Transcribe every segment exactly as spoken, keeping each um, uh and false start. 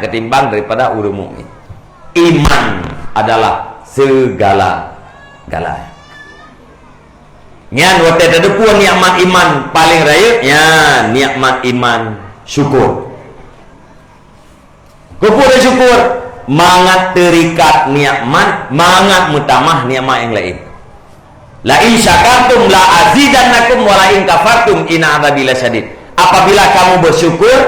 ketimbang daripada ureuëng mukmin. Iman adalah segala-galanya. Nyan watée teudeungoe nikmat iman paléng rayeuk, nyan nikmat iman syukur. Keupeue syukur? Mangat teurikat nikmat, mangat meutamah nikmat nyang laén. "La in syakartum la azidannakum wa la in kafartum inna adzabi lasyadid." Apabila kamu bersyukur,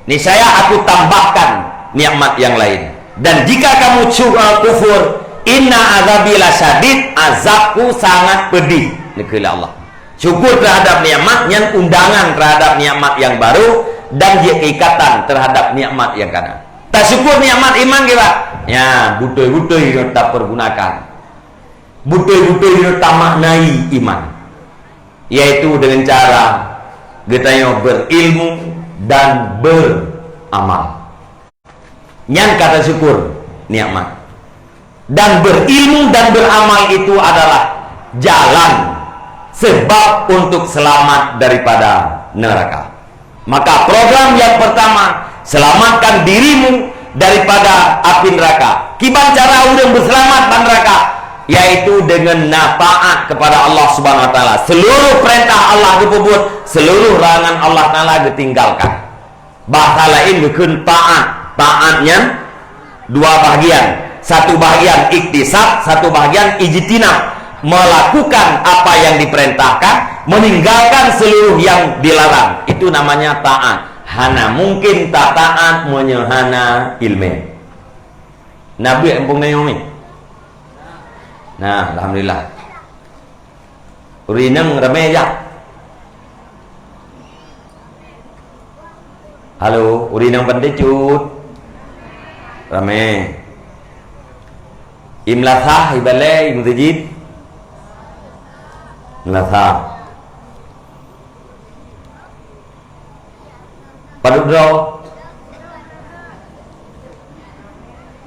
niscaya Aku tambahkan nikmat yang lain. Dan jika kamu cu-, eh, kufur, "Inna adzabi lasyadid", azabku sangat pedih, neukheun lé Allah. Syukur terhadap nikmat nyan undangan terhadap nikmat yang baru dan jeuet keuikatan terhadap nikmat nyang kana. Tasyukur nikmat iman kiban? Nyan, beutôi-beutôi tapeurgunakan. Beutôi-beutôi tamaknai iman, yaitu dengan cara geutanyoe berilmu dan beramal. Nyan ka tasyukur nikmat. Dan berilmu dan beramal itu adalah jalan, sebab untuk selamat daripada neraka. Maka program yang pertama, selamatkan dirimu daripada api neraka. Kiban cara ureuëng beuseulamat bak neraka, yaitu dengan na taat kepada Allah Subhanahu Wa Taala. Seluruh perintah Allah geupeubuet, seluruh larangan Allah Taala geutinggalkan. Bahasa laén geukheun taat. Taat nyan dua bahagian. Satu bahagian iktisab, satu bahagian ijtinab. Melakukan apa yang diperintahkan, meninggalkan seluruh yang dilarang. Itu namanya taat. Hana mungkin tataat meunyoe hana ileumèe. Na beuet gampông tanyoe nyoe? Na, alhamdulillah. Ureueng inong ramè jak. Halo, ureueng inong Pantai Cut. Ramè. I meulasah, i balè, i meuseujid. Meulasah. Padub droe.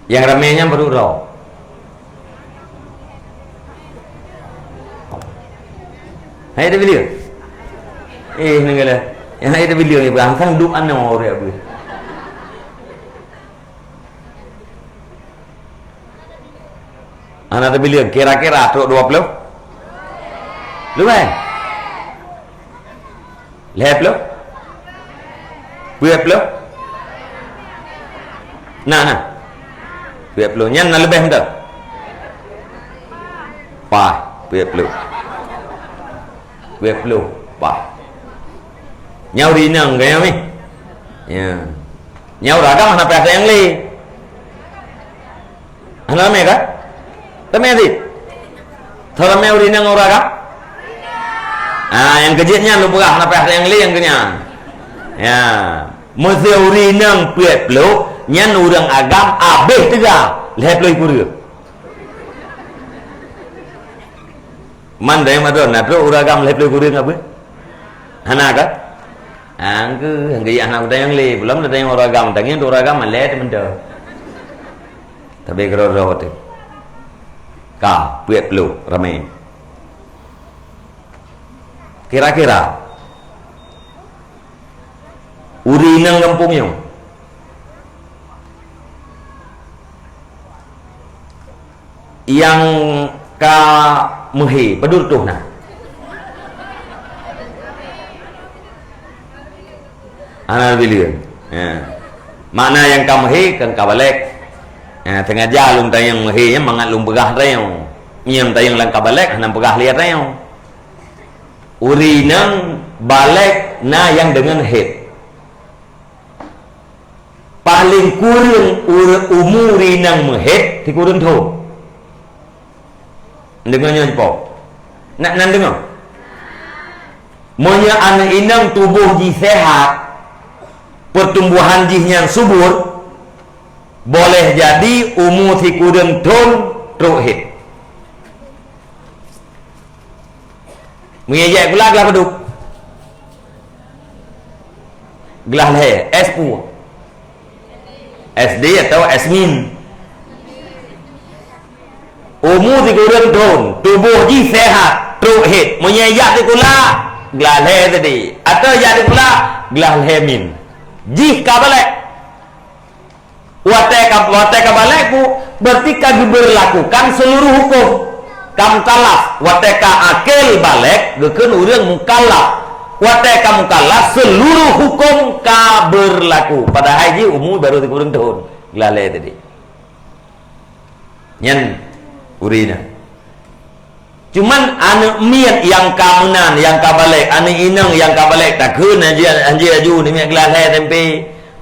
Nyang ramè nyan padub droe. Hai teubileue. Eh, neugala. Nyang hai teubileue ni bang sang duek anoe ureueng beuh. Hana teubileue, kira-kira trok dua ploh? Leubeh? Lhèe ploh? Peuet ploh? Na, na. Peuet ploh. Nyan na leubeh mantong? Paih, peuet ploh. Peuet ploh. Paih. Nyoe ureueng inong keu nyoe. Ya. Nyoe ureueng agam hana payah sayang lé. Hana ramè ka? Ramè cit. Teuramè ureueng inong ureueng agam? Ah, nyang keu jeuet nyan lôn peugah hana payah nyang lé nyang keu nyan. Ya. Meuseu ureueng inong peuet ploh, nyan ureueng agam abéh teuga lhèe ploh kureueng. Man dayang madon, na trok ureueng agam lhèe ploh kureueng abéh? Hana ka? Angkeu, angkeu ya hana udang nyang lé. Belum ada yang ureueng agam, tangieng tu ureueng agam malèe teumantong. Tapi keudroe-droe teuh. Ka, peuet ploh, ramè. Kira-kira, ureueng inong gampông nyoe nyang ka meuhé, padub reutôh na? Hana teubileue. Ya. Makna nyang ka meuhé, kon ka balek. Ya, sengaja lôn tanyong meuhé nyan mangat lôn peugah tanyoe. Nyang tanyong nyang ka balek, hana peugah lé tanyoe. Ureueng inong balek na nyang deungon haid. Paleng kureueng ure-, umu ureueng inong meuhaid sikureueng thon. Deungoe nyoe jipo. Nak nan deungoe? Meunyoe aneuk inong tuboh jih sehat, peutumbuhan jih nyan subur, boleh jadi umu sikureueng thon trok haid. Meunyoe jak sikula glah padub? Glah lhèe, S peue? S D atau S min? Umu sikureueng thon, tuboh jih sehat, trok haid. Meunyoe jak sikula, glah lhèe S D. Atau jak sikula, glah lhèe min. Jih ka balek. Watée ka, watée ka balek ku, berarti ka geubeurlakukan seuluruh huköm. Ka mukallaf, watée ka akil balek, geukheun ureuëng mukallaf. Watée ka mukallaf, seuluruh huköm ka beurlaku. Padahai jih umu barô sikureueng thon, glah lhée tadi. Nyan ureuëng inong. Cuman aneuëk miet nyang ka meunan, nyang ka balek, aneuëk inong nyang ka balek, takheun hanjeuet, hanjeuet aju namiet glah lhée tempe.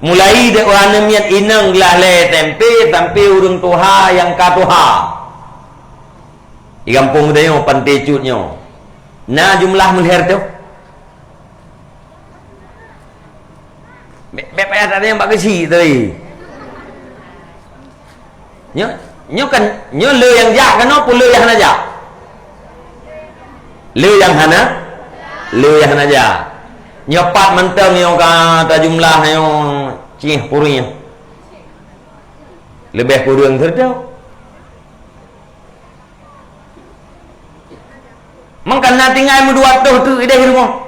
Mulai dek aneuëk miet inong glah lhée tempe sampai ureuëng tuha nyang ka tuha. Di gampông geutanyoe Panté Cut nyoe na jumlah meulhée reutôh. Bèk, bèk payah tanyong bak keuchik tadi. Nyoe, nyoe kan, nyoe le nyang jak keunoe peue le nyang hana jak? Le nyang hana, le nyang hana jak. Nyoe pat mantong nyoe ka tajumlah nyoe cih purieh. Leubeh kureueng teuh. Mangkana tinggai meudua toh teuk ideh rumoh.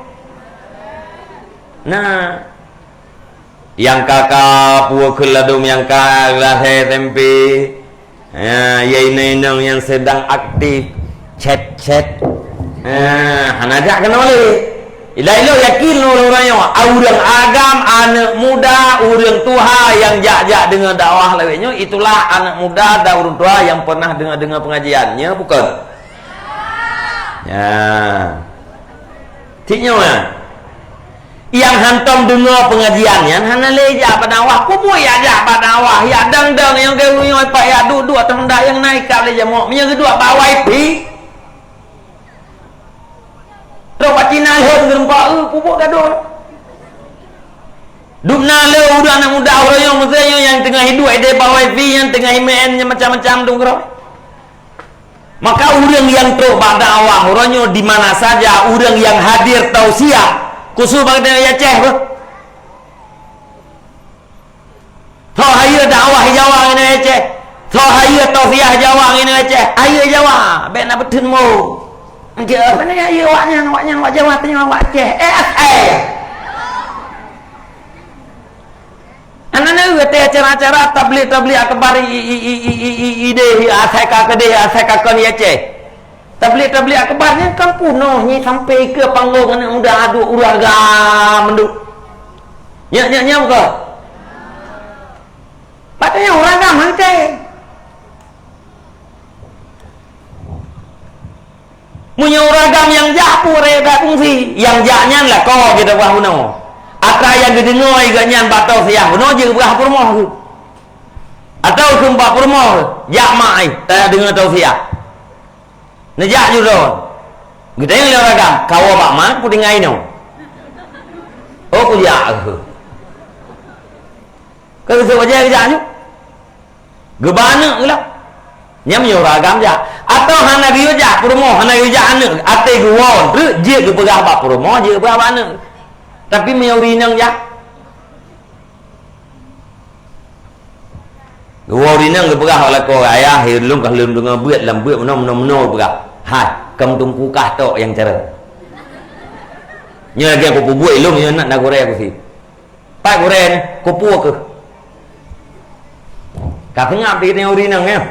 Nah, nyang ka ka peue keu ladôm nyang ka lahé tempe. Ya, ya inong-inong nyang sedang aktif chat-chat. Ha, hana jak keunoe lé. Ilai lôn yakin lôn uroe nyoe, ureuëng agam, aneuëk muda, ureuëng tuha nyang jak-jak deungoe dakwah lawét nyoe, itulah aneuëk muda dan ureuëng tuha nyang pernah deungoe-deungoe pengajian. Nyo bukon? Ya. Cit nyoe, ya. Nyang hantom deungoe pengajian nyan hana lé jak bak dakwah. Peue buet jak bak dakwah? Jak dang-dang nyang keu ureuëng nyoe pat jak duek-duek ateueh honda nyang na ikab lé jamok. Meunyoe geuduek bak wifi, Trok bak Cina lheueh geureumpok, eu, pubôk gadôh. Dum na lé ureuëng aneuëk muda uroe nyoe, meusé nyoe nyang teungoh hiduek ideh bak wifi, nyang teungoh imeu'en macam-macam dum keudroe. Maka ureuëng nyang trok bak dakwah uroe nyoe di mana saja, ureuëng nyang hadir tausiah, khusus bak geutanyoe Aceh beuh. Tho hayeue dakwah Jawa ngon Aceh. Tho hayeue tausiah Jawa ngon Aceh. Hayeue Jawa, bék na beuteun mo. Anjir, mana hayeue awak nyan, awak nyan, awak Jawa, tanyoe awak Aceh. Eh, Aceh. Aneuk-aneuk geutanyoe acara-acara tabligh-tabligh akbar i, i, i, i, i, i, ideh, asai ka keudeh, asai ka kon di Aceh. Tabligh-tabligh akbar nyan kan peunoh nyan sampai keu panggong aneuëk muda aduek ureuëng agam mandum. Nyak, nyak, nyak bukan? Padahai ureuëng agam hantai. Meunyoe ureuëng agam nyang jak pun raya bak fungsi, nyang jak nyan lakoe geupeugah bunoe. Atra nyang geudeungoe geuh nyan bak tausiah bunoe jeuet geupeugah peurumoh geuh. Atawa keu bak peurumoh, jak mak ai, tadeungoe tausiah. Neujak ju droe. Geutanyong lé ureuëng agam, "Kawoe bak ma, peue tinggai inoe?" "Oh, kujak." Ka geuseuôt bajée geujak nyoe. Geuba aneuëk geuh lah. Nyan meunyoe ureuëng agam jak. Atawa hana geuyue jak peurumoh, hana geuyue jak aneuëk, até geuwoe treuk jeuet geupeugah bak peurumoh, jeuet geupeugah bak aneuëk. Tapi meunyoe ureuëng inong jak, geuwoe ureuëng inong geupeugah bak lakoe, "Ayah, hai lôn ka lôn deungoe beuet lam beuet meunoe, meunoe, meunoe," geupeugah. "Hai, kam teungku kah tok nyang cara." Nyoe lagée kupeubuet ilôn nyoe nak na gurée kusi. Pat gurée nyoe, kupeue keuh. Ka seungab di geutanyoe ureuëng inong nyoe.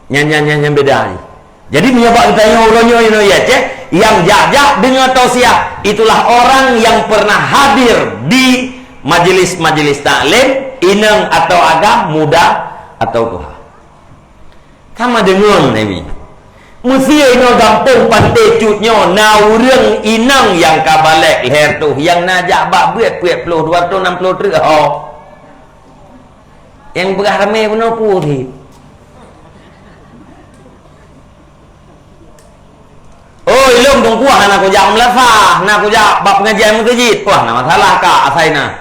Nyan, nyan, nyan, nyan beda ni. Jadi, meunyoe bak geutanyoe uroe nyoe inoe ya, ceh, nyang jak-jak deungoe tausiah, itulah orang yang pernah hadir di majelis-majelis taklim, inong atau agam, muda atau tuha. Sama deungon nami. Meusé inoe gampông Panté Cut nyoe na ureuëng inong nyang ka balek lhée reutôh nyang na jak bak beuet peuet ploh dua reutôh nam ploh treuk ho. Nyang peugah ramé bunoe peue sit. "Oh, ilôn teungku hana kujak meulasah, hana kujak bak pengajian meuseujid." "Wah, na masalah ka asai na."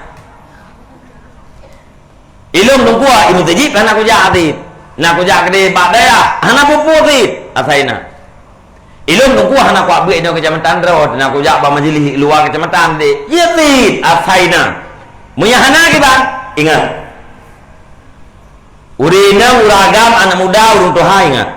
"Ilôn teungku i meuseujid hana kujak sit. Na kujak keudeh bak dayah, hana peue-peue sit asai na." "Ilôn teungku hana kuat beuet inoe keucamatan droe, na kujak bak majelis luwa keucamatan deh." "Jeuet sit asai na." Meunyoe hana kiban, ingat. Ureuëng inong, ureuëng agam, aneuëk muda, ureuëng tuha, ingat.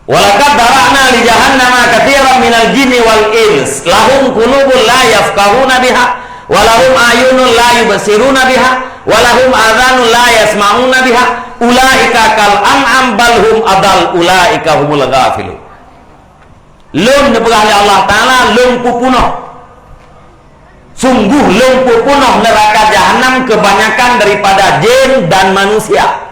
"Walaqad dzara'na li jahannama katsiran minal jinni wal ins, lahum qulubun la yafqahuna biha, Walahum ayunun la yubsiruna biha, walahum adhanun la yasma'una biha, ulaika kal an'am bal hum adal, ulaika humul ghafilun. Lôn, neupeugah lé Allah Taala, lôn peupunoh. Sungguh lôn peupunoh neuraka jahanam keubanyakan daripada jén dan manusia.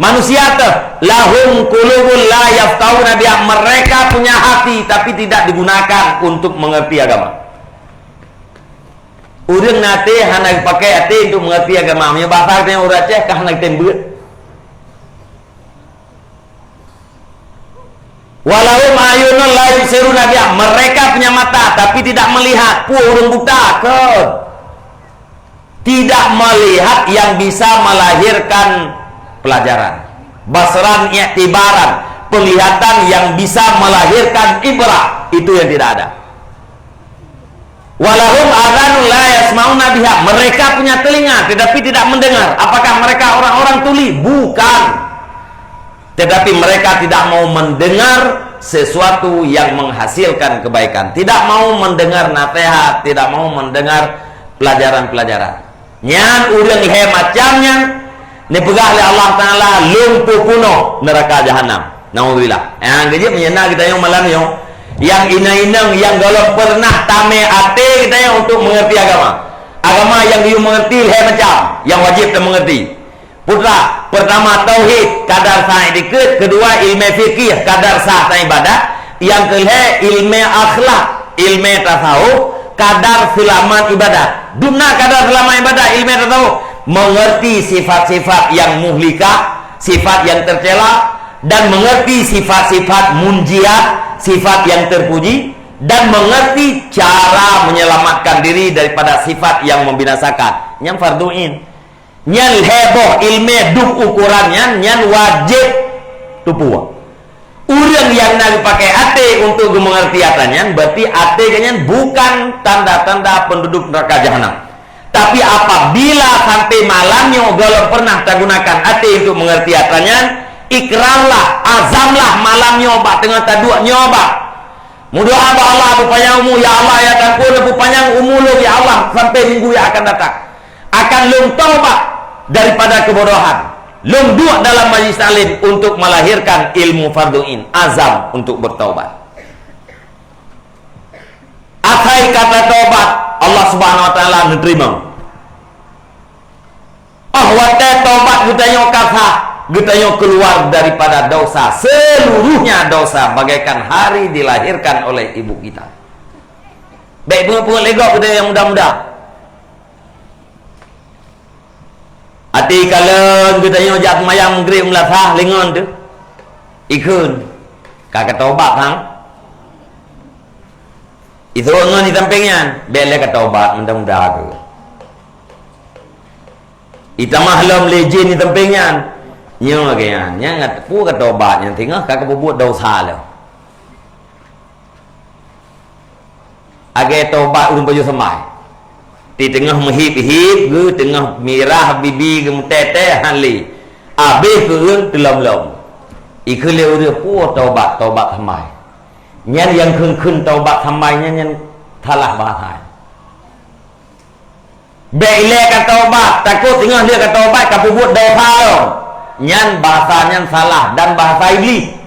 Manusia teuh, lahum qulubun la yafqahuna biha, mereka punya hati tapi tidak digunakan untuk mengerti agama. Ureuëng na até hana geupakai até untuk mengerti agama. Meunyoe basa geutanyoe ureuëng Aceh ka hana geutem beuet. Walahum ayunun la yubsiruna biha, mereka punya mata tapi tidak melihat. Peue ureuëng buta kon. Tidak melihat yang bisa melahirkan pelajaran. Basran i'tibaran, penglihatan yang bisa melahirkan ibrah, itu yang tidak ada. Walahum adhanun la yasma'una biha, mereka punya telinga tetapi tidak mendengar. Apakah mereka orang-orang tuli? Bukan. Tetapi mereka tidak mau mendengar sesuatu yang menghasilkan kebaikan, tidak mau mendengar nasihat, tidak mau mendengar pelajaran-pelajaran. Nyan ureuëng lhée macam nyan neupeugah lé Allah Taala, lôn peupunoh neuraka jahanam. Naudzubillah. Nyang keujeuet meunyoe na geutanyoe malam nyoe, nyang inong-inong nyang gohlom peureunah tamé até geutanyoe untuk meungerti agama. Agama nyang geuyue meungerti lhée macam, nyang wajéb teumeungerti. Putra, pertama tauhid, kadar sah itikeuet, kedua ilmu fikih, kadar sah ibadat, nyang keulhée ilmu akhlak, ilmu tasawuf, kadar seulamat ibadat. Dum na kadar seulamat ibadat, ilmu tasawuf, mengerti sifat-sifat yang muhlikah, sifat yang tercela, dan mengerti sifat-sifat munjiat, sifat yang terpuji, dan mengerti cara menyelamatkan diri daripada sifat yang membinasakan. Nyang fardu ain. Nyan lhée boh ilmu dum ukoran nyan, nyan wajéb teupeue. Ureuëng nyang na geupakai até untuk geumeungerti atra nyan, berarti até geuh nyan bukan tanda-tanda penduduk neuraka jahanam. Tapi apabila sampai malam nyoe gohlom peureunah tagunakan até untuk meungerti atra nyan, ikrarlah, azamlah malam nyoe bak teungoh taduek nyoe bak. Meudoa bak Allah, peupanyang umu, ya Allah, ya Tuhanku, neupanyang umu lôn, ya Allah, sampai minggu yang akan datang. Akan lôn taubat daripada kebodohan. Lôn duek dalam majlis taklim untuk melahirkan ilmu fardu ain, azam untuk bertaubat. Asai ka tataubat, Allah Subhanahu wa Taala neuteurimong. Oh watée taubat geutanyoe ka sah, geutanyoe keluar daripada dosa, seluruhnya dosa bagaikan hari dilahirkan oleh ibu kita. Bék peungeut-peungeut lé gob geutanyoe nyang muda-muda. Até kalon geutanyoe jak seumayang Maghrib meulasah lingon teuh. Ikheun, ka kataubat sang. Iseuôt ngon di sampéng nyan, bék lé kataubat, muda-muda kheueh. Itamah lom lé jén di sampéng nyan. Nyoe lagée nyan, nyan peue kataubat nyan teungoh ka kapeubuet desya lom. Lagée taubat ureuëng pajoh seumayang. Di teungoh meuhib-hib geuh, teungoh mirah bibi geuh meutété han lé. Abéh keu ureuëng teulom-lom. Ikheun lé ureuëng peue taubat, taubat seumayang. Nyan nyang kheun-kheun taubat seumayang nyan, nyan salah bahasa. Bék ilée kataubat, takot teungoh lheueh kataubat kapeubuet desya lom. Nyan bahasa nyan salah dan bahasa Iblih.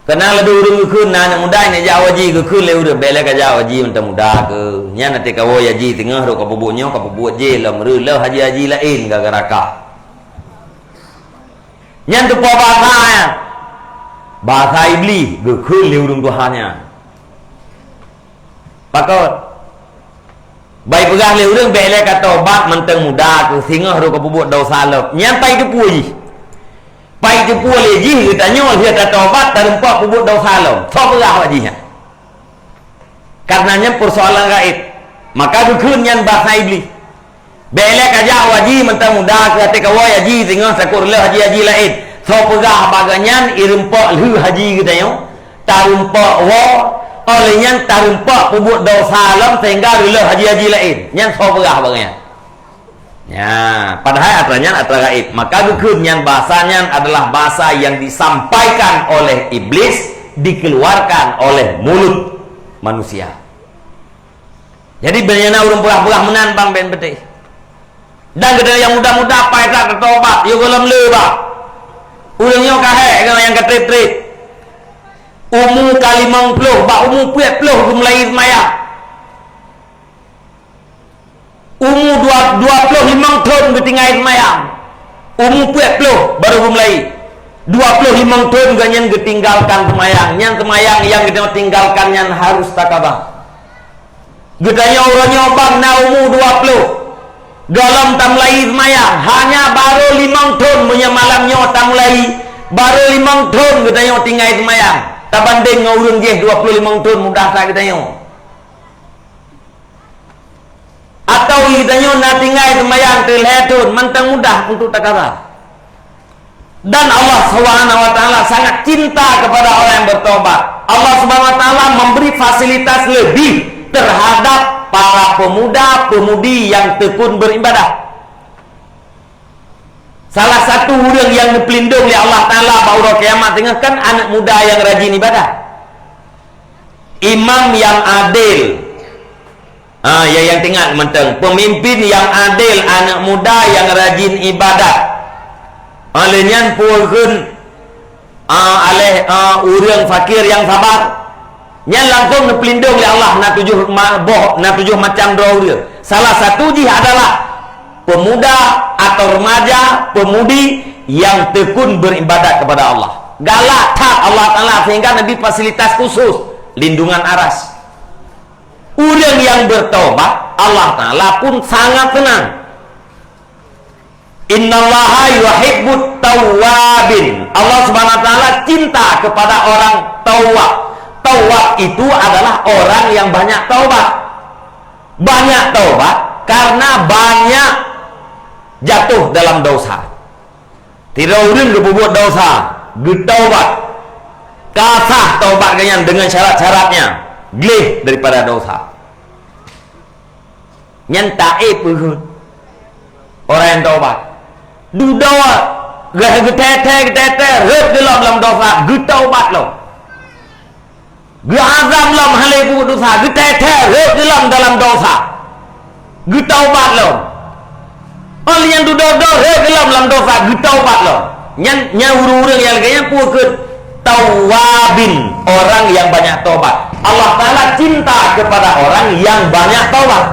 Keunan ladôm ureuëng geukheun na aneuk muda nyang jak haji geukheun lé ureuëng, bék lé kajak haji mantong muda kheueh. Nyan até kawoe haji teungoh rot kapeubuet nyoe kapeubuet jih lom reuloh haji-haji laén gara-gara kah. Nyan teupeue bahasa nyan. Bahasa Iblih geukheun lé ureuëng tuha nyan. Pakon? Bai peugah lé ureuëng bék lé kataubat mantong muda kheueh singoh rot kapeubuet desya lom. Nyan pai teupeue jih. Pai teupeue lé jih geutanyoe lheueh tataubat tarumpok peubuet desya lom. Soe peugah bak jih nyan? Karena nyan persoalan gaib. Maka geukheun nyan bahasa Iblih. Bék lé kajak haji mantong muda kheueh até kawoe haji singoh takot reuloh haji-haji laén. Soe peugah bak geuhnyan irumpok lheueh haji geutanyoe, tarumpok woe, óh lheueh nyan tarumpok peubuet desya lom sehingga reuloh haji-haji laén. Nyan soe peugah bak geuhnyan? Nya, padahai atra nyan atra gaib. Maka geukheun nyan bahasa nyan adalah bahasa yang disampaikan oleh iblis, dikeluarkan oleh mulut manusia. Jadi, beunyan na ureuëng peugah-peugah meunan bang ben beuteh. Dan geutanyoe nyang muda-muda paih that teutobat, yôh gohlom le bah. Ureuëng nyoe ka hék ngon nyang ka treb-treb. Umu ka limong ploh, bak umu peuet ploh geumulai seumayang. Umu dua, dua ploh limong thon geutinggai seumayang. Umu peuet ploh baru geumulai. Dua ploh limong thon geuhnyan geutinggalkan seumayang. Nyan seumayang nyang geutanyoe tinggalkan nyan harôh takaba. Geutanyoe uroe nyoe bang na umu dua ploh. Gohlom tamulai seumayang. Hanya baru limong thon, meunyoe malam nyoe tamulai, baru limong thon geutanyoe tinggai seumayang. Tabandeng ngon ureuëng jéh dua ploh limong thon mudah that geutanyoe. Atau geutanyoe na tinggai seumayang teulhèe thon, mantong mudah untuk takaba. Dan Allah Subhanahu wa Ta'ala sangat cinta kepada orang yang bertobat. Allah Subhanahu wa Ta'ala memberi fasilitas lebih terhadap para pemuda-pemudi yang tekun beribadah. Salah satu ureuëng nyang neupeulindong lé Allah Ta'ala bak uroe kiamat teungoh kan aneuëk muda nyang rajin ibadah. Imam yang adil. Ha, ya, nyang teuingat mantong. Pemimpin yang adil, aneuëk muda nyang rajin ibadat. Oleh nyan peue kheun, ah, aléh, ah, ureuëng fakir nyang sabar. Nyan langsung neupeulindong lé Allah, na tujoh ma-, boh, na tujoh macam droe ureuëng. Salah satu jih adalah pemuda atau remaja, pemudi yang tekun beribadat kepada Allah. Galak that Allah Ta'ala sehingga neubi fasilitas khusus, lindungan aras. Ureuëng nyang bertobat, Allah Ta'ala pun sangat senang. "Innallaha yuhibbut tawwabin." Allah Subhanahu wa Ta'ala cinta kepada orang tawwab. Tawwab itu adalah orang yang banyak taubat. Banyak taubat karena banyak jatuh dalam dosa. Sidroe ureuëng geupeubuet dosa, geutaubat. Ka sah taubat geuhnyan deungon syarat-syaratnya, gleh daripada dosa. Nyan taéb ureuëng. Orang nyang taubat. Dudoe, geuthèe-thèe, geuthèe-thèe, rhot geulom lam dosa, geutaubat lom. Geuazam lom hana lé peubuet desya, geuthèe-thèe rhot lom dalam desya. Geutaubat lom. Óh lheueh nyan dudoe-doe rhot lom lam desya, geutaubat lom. Nyan, nyan ureuëng-ureuëng nyang lagèe nyan peue kheun? Tawwabin, orang yang banyak taubat. Allah Ta'ala cinta kepada orang yang banyak taubat.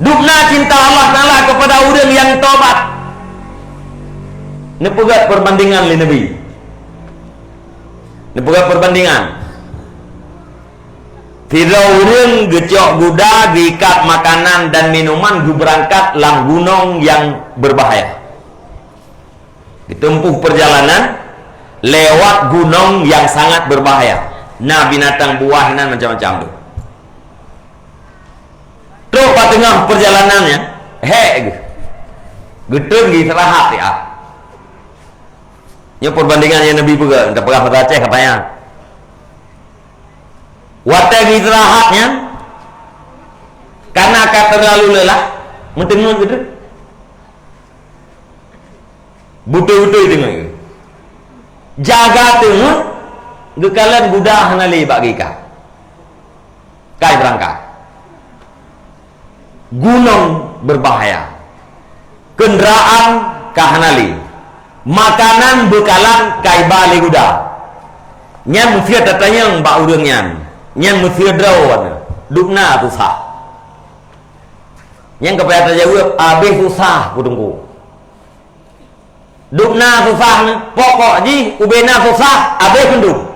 Dubna cinta Allah Ta'ala kepada ureuëng nyang taubat. Neupeugah perbandingan lé Nabi. Neupeugah perbandingan. Sidroe ureuëng geucok guda, geuikat makanan dan minuman, geubeurangkat lam gunong nyang beubahaya. Geuteumpuh peurjalanan lewat gunong nyang sangat beubahaya. Na binatang buah nan macam-macam tu. Trok bak teungoh peurjalanan nyan, hék geuh. Geutrön geuistirahat siat. Nyoe perbandingan nyang Nabi peugah, tapeugah basa Aceh ka payah. Watèe geuistirahat nyan, kareuna ka teulalu leulah, meuteungeut geutrön. Beutôi-beutôi teungeut. Jaga teungeut, geukalon guda hana lé bak geuikat. Kai beurangkat. Gunong beubahaya. Keundaraan ka hana lé. Makanan beukalan kai ba lé guda. Nyan meusé tatanyong bak ureuëng nyan. Nyan meusé droe, dubna susah. Nyan ka payah tajaweueb, abéh susah, Pu Teungku. Dubna susah nyan, pokok jih ubena susah, abéh keudroe.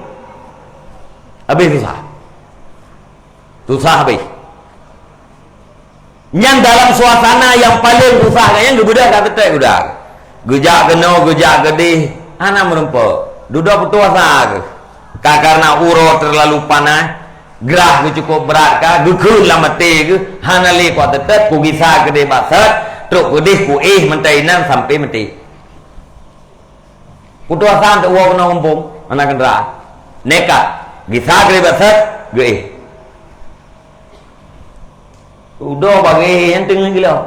Abéh susah. Susah abéh. Nyan dalam suasana nyang paleng susah, nyan geubeudôh ka teutek guda. Geujak keunoe, geujak keudeh, hana meurumpok. Dudoe peutuasa geuh. Ka kareuna uroe teulalu panas, grah geuh cukôp brat ka, geukheun lam até geuh, hana lé kuat teutet, kugisa keudeh bak sot, trok keudeh kuéh mantong inan sampoe maté. Peutuasa teuk woe keunoe gampông, hana keundaraan. Nekat, gisa keudeh bak sot, geuéh. Udoe bak geuéh nyan teungeut geuh lom.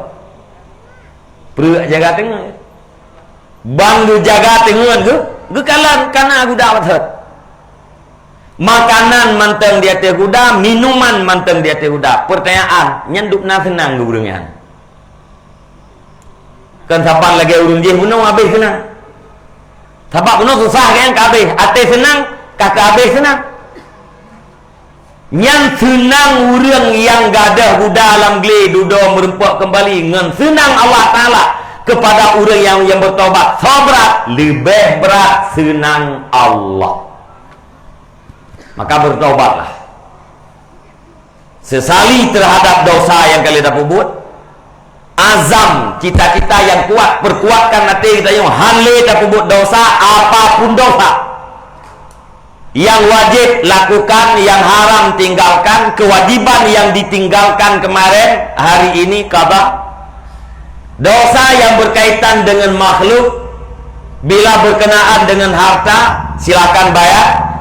Peureuk jaga teungeut. Ban geujaga teungeut geuh, geukalon kana guda bak sot. Makanan mantong di ateueh guda, minuman mantong di ateueh guda. Peurtanyaan, nyan dub na seunang keu ureuëng nyan? Kon saban lagée ureuëng jih bunoe habéh seunang. Sabab bunoe susah kan ka habéh, até seunang ka habéh seunang. Nyan seunang ureuëng nyang gadôh guda lam glé dudoe meureumpok keumbali ngon seunang Allah Taala keupada ureuëng nyang, nyang beutaubat. Soe brat? Leubeh brat seunang Allah. Maka beutaubatlah. Sesali terhadap dosa nyang ka lheueh tapeubuet. Azam, cita-cita nyang kuat, peukuatkan até geutanyoe, hán lé tapeubuet dosa, apapun dosa. Nyang wajéb lakukan, nyang haram tinggalkan, keuwajiban nyang ditinggalkan keumarén, hari ini qadha. Dosa nyang beukaitan deungon makhluk, bila beukeunakan deungon harta, silakan bayar.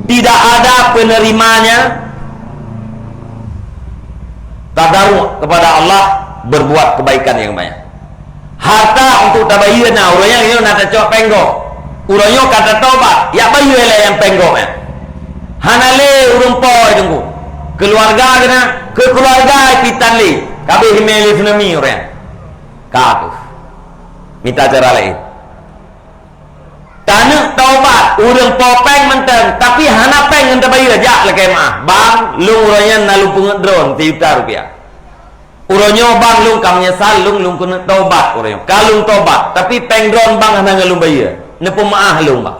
Tidak ada penerimaannya, tadaruk kepada Allah, berbuat kebaikan yang banyak. Harta untuk tabayeue na, uroe nyoe na tacok péng gob. Uroe nyoe ka tatobat, jak bayeue lé nyang péng gob nyan. Hana lé ureuëng po teungku. Keuluwarga keunan, keu keuluwarga pih tan lé. Ka abéh imé lé tsunami uroe nyan. Ka kheueh. Mita cara laén. Taneuk taubat, ureuëng po péng mantong, tapi hana péng ngon tabayeue, jak lakée meuáh. Bang, lôn uroe nyan na lôn peungeut droen sijuta rupiah. Uroe nyoe bang lôn ka meunyeusal, lôn, lôn keuneuk taubat uroe nyoe. Ka lôn taubat, tapi péng droen bang hana ngon lôn bayeue. Neupeumeuáh lôn bang.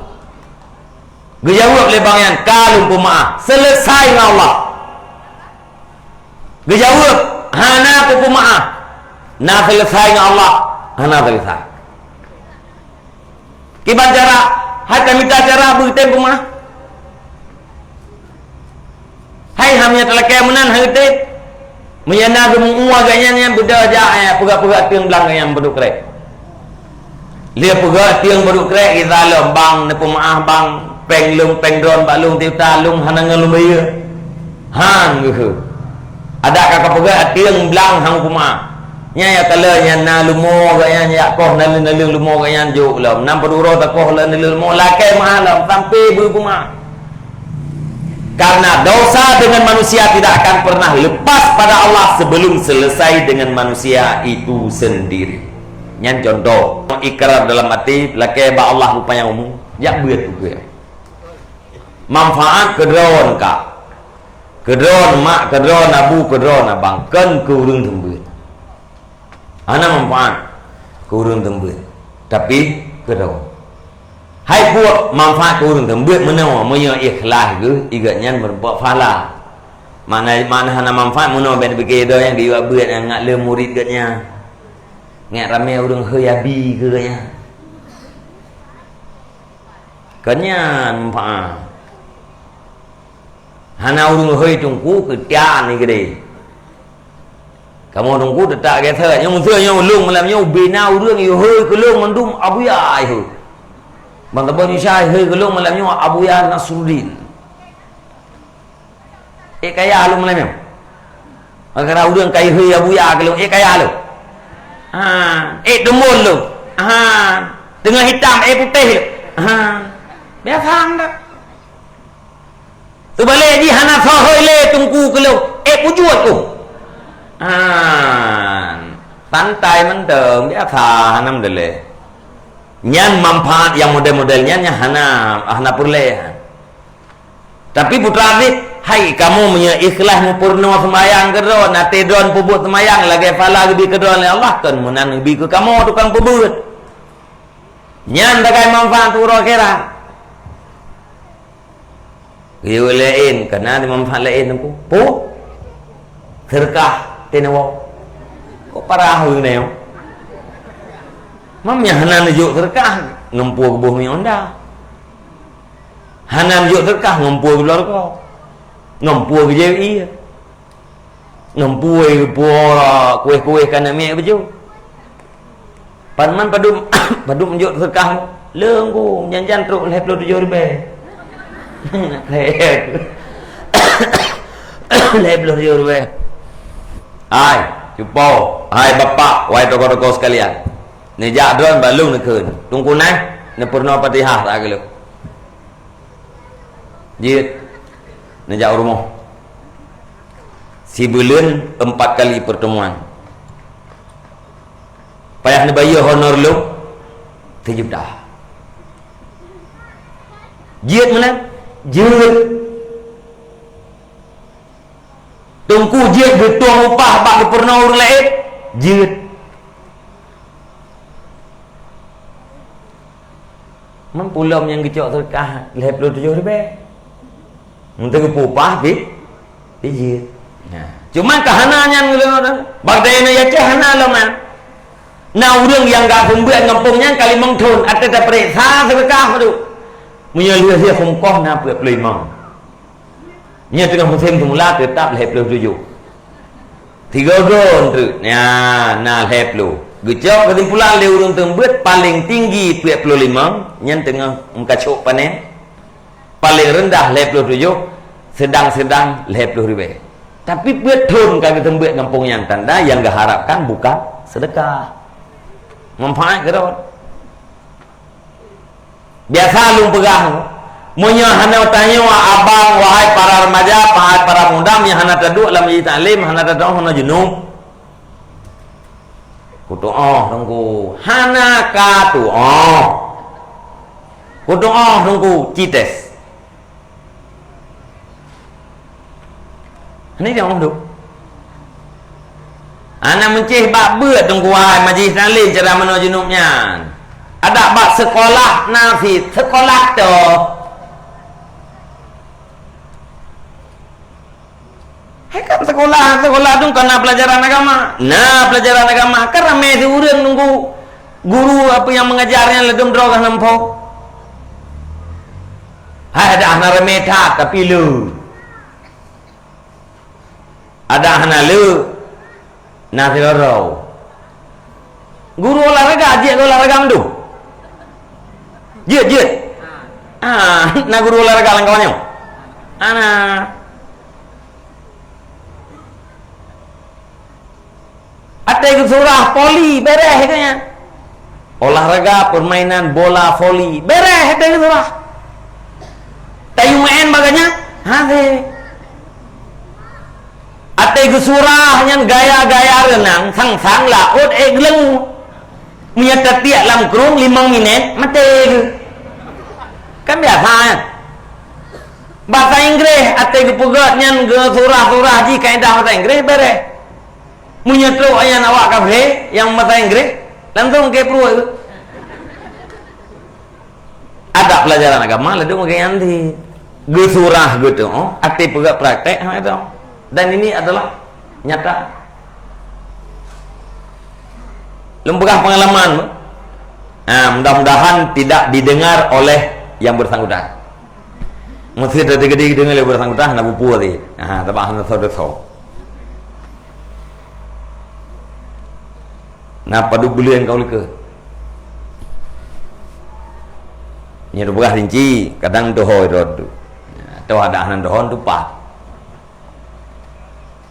Geujaweueb lé bang nyan, ka lôn peumeuáh. Seuleusai ngon Allah. Geujaweueb, hana kupeumeuáh. Na seuleusai ngon Allah, hana seuleusai. Kiban cara, hai tamita cara beutem peumeuáh. Hai ham nyang talakée meunan hai teuh. Meunyoe na geumeu'ue gobnyan nyan beudôh jak, eh, peugah-peugah ateueng blang gobnyan peuduek krek. Lheueh peugah ateueng peuduek krek, geusalom, "Bang, neupeumeuáh bang, péng lôn, péng droen bak lôn sijuta lôn hana ngon lôn bayeue." Han geuheuh. Adak ka kapeugah ateueng blang han peumeuáh. Nyan nyang ka lheueh nyan na leumo gobnyan, jak koh naleueng-naleueng leumo gobnyan jok lom. Nam padub uroe takoh lom naleueng leumo, lakée meuáh lom sampai beupeumeuáh. Karena dosa dengan manusia tidak akan pernah lepas pada Allah sebelum selesai dengan manusia itu sendiri. Nyan contoh, ikrar dalam até, lakée bak Allah beupanyang umu, jak beuet peue. Manfaat keu droen ka. Keu droen mak, keu droen abu, keu droen abang, kon keu ureuëng seumbeuet. Hana manfaat keu ureuëng seumbeuet, tapi keu droe. Hai buet manfaat keu ureuëng seumbeuet meunoe, meunyoe ikhlas geuh, i gobnyan meurumpok pahala. Makna, makna hana manfaat meunoe, bèk neupike droe nyang geuyue beuet nyang ngat lé murit gobnyan. Ngat ramé ureuëng hôi abi keu gobnyan. Kon nyan manfaat. Hana ureuëng hôi teungku keutian ni gede. Kamoe teungku teutap gét that. Nyang meuseu nyoe lôn malam nyoe bina ureuëng yue hôi keu lôn mandum Abuya hôi. Ban saboh Indonesia hôi keu lôn malam nyoe Abuya Nasruddin. Eh kaya lôn malam nyoe. Gara ureuëng kai hôi Abuya keu lôn, eh kaya lôn. Ha, eh teumbon lôn. Ha, teungoh hitam eh putéh lôn. Ha. Biasa dak. Teubalek jih hana soe hôi lé teungku keu lôn, eh, peujeuet keuh. Han, santai mantong, biasa, alhamdulillah. Nyan manfaat nyang model-model nyan, nyan hana, hana peureulée. Tapi putra abit, hai kamoe meunyoe ikhlas meupeurunoe seumayang keudroe, até droen peubuet seumayang lagée pahala geubri keudroe lé Allah, kon meunan geubri keu kamoe tukang peubuet. Nyan sagai manfaat uroe akhirat. Geuyue laén, kana di manfaat laén teungku. Pu? Seureukah teuneuk woe. Kok parah ureuëng nyoe? Mam nyang hana neujok seureukah, ngeumpu geuboh minyeuk honda. Hana neujok seureukah, ngeumpu geuloe rukok. Ngeumpu geujép ié. Ngeumpu geupuwoe kueh-kueh kana miet beujeuet. Pan man padub, padub meujok seureukah. Leungku, jan-jan trok lhèe ploh tujoh ribèe. Lhèe ploh tujoh ribèe. Hai, cupo, hai bapak, wahai tokoh-tokoh sekalian. Neujak droen bak lôn neukheun. Teungku nyan, neupeurunoe Fatihah saát keu lôn. Jeuet, neujak u rumoh. Sibuleuen empat kali pertemuan. Payah neubayeue honor lôn sijuta. Jeuet meunan? Jeuet. Teungku jeuet geutueng upah bak geupurunoe ureuëng laén? Jeuet. Man pulom nyang geucok seudeukah lhée ploh tujoh ribée. Meunteuk geupeu upah pih, pih jeuet. Nah, cuma ka hana nyan lom. Bak dayah nyoe Aceh hana lom nyan. Na ureuëng nyang ka seumeubeuet ngon phon nyan ka limong thon, até tapareksa seudeukah padub. Meunyoe lheueh-lheueh phon koh na peuet ploh limong. Nyoe teungoh musém seumula teutap lhée ploh tujoh. Tiga gon treuk, nyan na lhée ploh. Geucok keusimpulan lé ureuëng seumeubeuet, paléng tinggi peuet ploh limong, nyan teungoh meukacok panen. Paléng reundah lhée ploh tujoh, seudang-seudang lhée ploh ribée. Tapi peuet thon ka geuseumeubeuet ngon phon nyan, tanda nyang geuharapkan bukan seudeukah. Manfaat keudroe. Biasa lôn peugah, meunyoe hana tanyoe abang, wahai para remaja, wahai para muda, nyang hana taduek lam majlis taklim, hana tatu'oh, hana junub. Kutu'oh Teungku, hana ka tu'oh. Kutu'oh Teungku, ci tes. Ni dia orang tu. Anak meuncéh bak beuet Teungku, hai majlis taklim cara meunoe junub nyan. Adak bak seukolah na cit, seukolah toh. Hai kan seukolah, seukolah tu kan na pelajaran agama. Na pelajaran agama, kan ramé si ureuëng Teungku. Guru apa nyang mengajar nyan ladom droe ka nampo. Hai adak hana ramé that, tapi le. Adak hana le, na sidroe. Guru olahraga, jeuet olahraga mandum. Jeuet, jeuet. Ah, na guru olahraga lam kawan nyoe? Hana. Até geusurah voli, bereh katanya. Olahraga permainan bola voli, bereh até geusurah. Tayue meu'en baganya, hase. Até geusurah nyan gaya-gaya reunang, sang-sang laôt ék geuleungu. Meunyoe tatiek lam krueng limong minét, maté geuh. Kan biasa nyan. Bahasa Inggréh, até geupeugét nyan geusurah-surah jih kaedah bahasa Inggréh, bereh. Meunyoe trok nyan awak kafé nyang bahasa Inggréh, langsung keu pruet. Adak pelajaran agama ladom lagée nyan di geusurah geutu'oh, até peugah praktek hana teu'oh. Dan ini adalah nyata. Lôn peugah pengalaman. Ha, mudah-mudahan tidak didengar oleh yang bersangkutan. Meusé teudeungoe lé beureusang utah na bupu tadi. Ha, tabah hana soe-soe. Na padub buleuen ka uleukeue. Nyan peugah rinci, kadang dohoi rot tu. Atau ada hana dohon tu pah.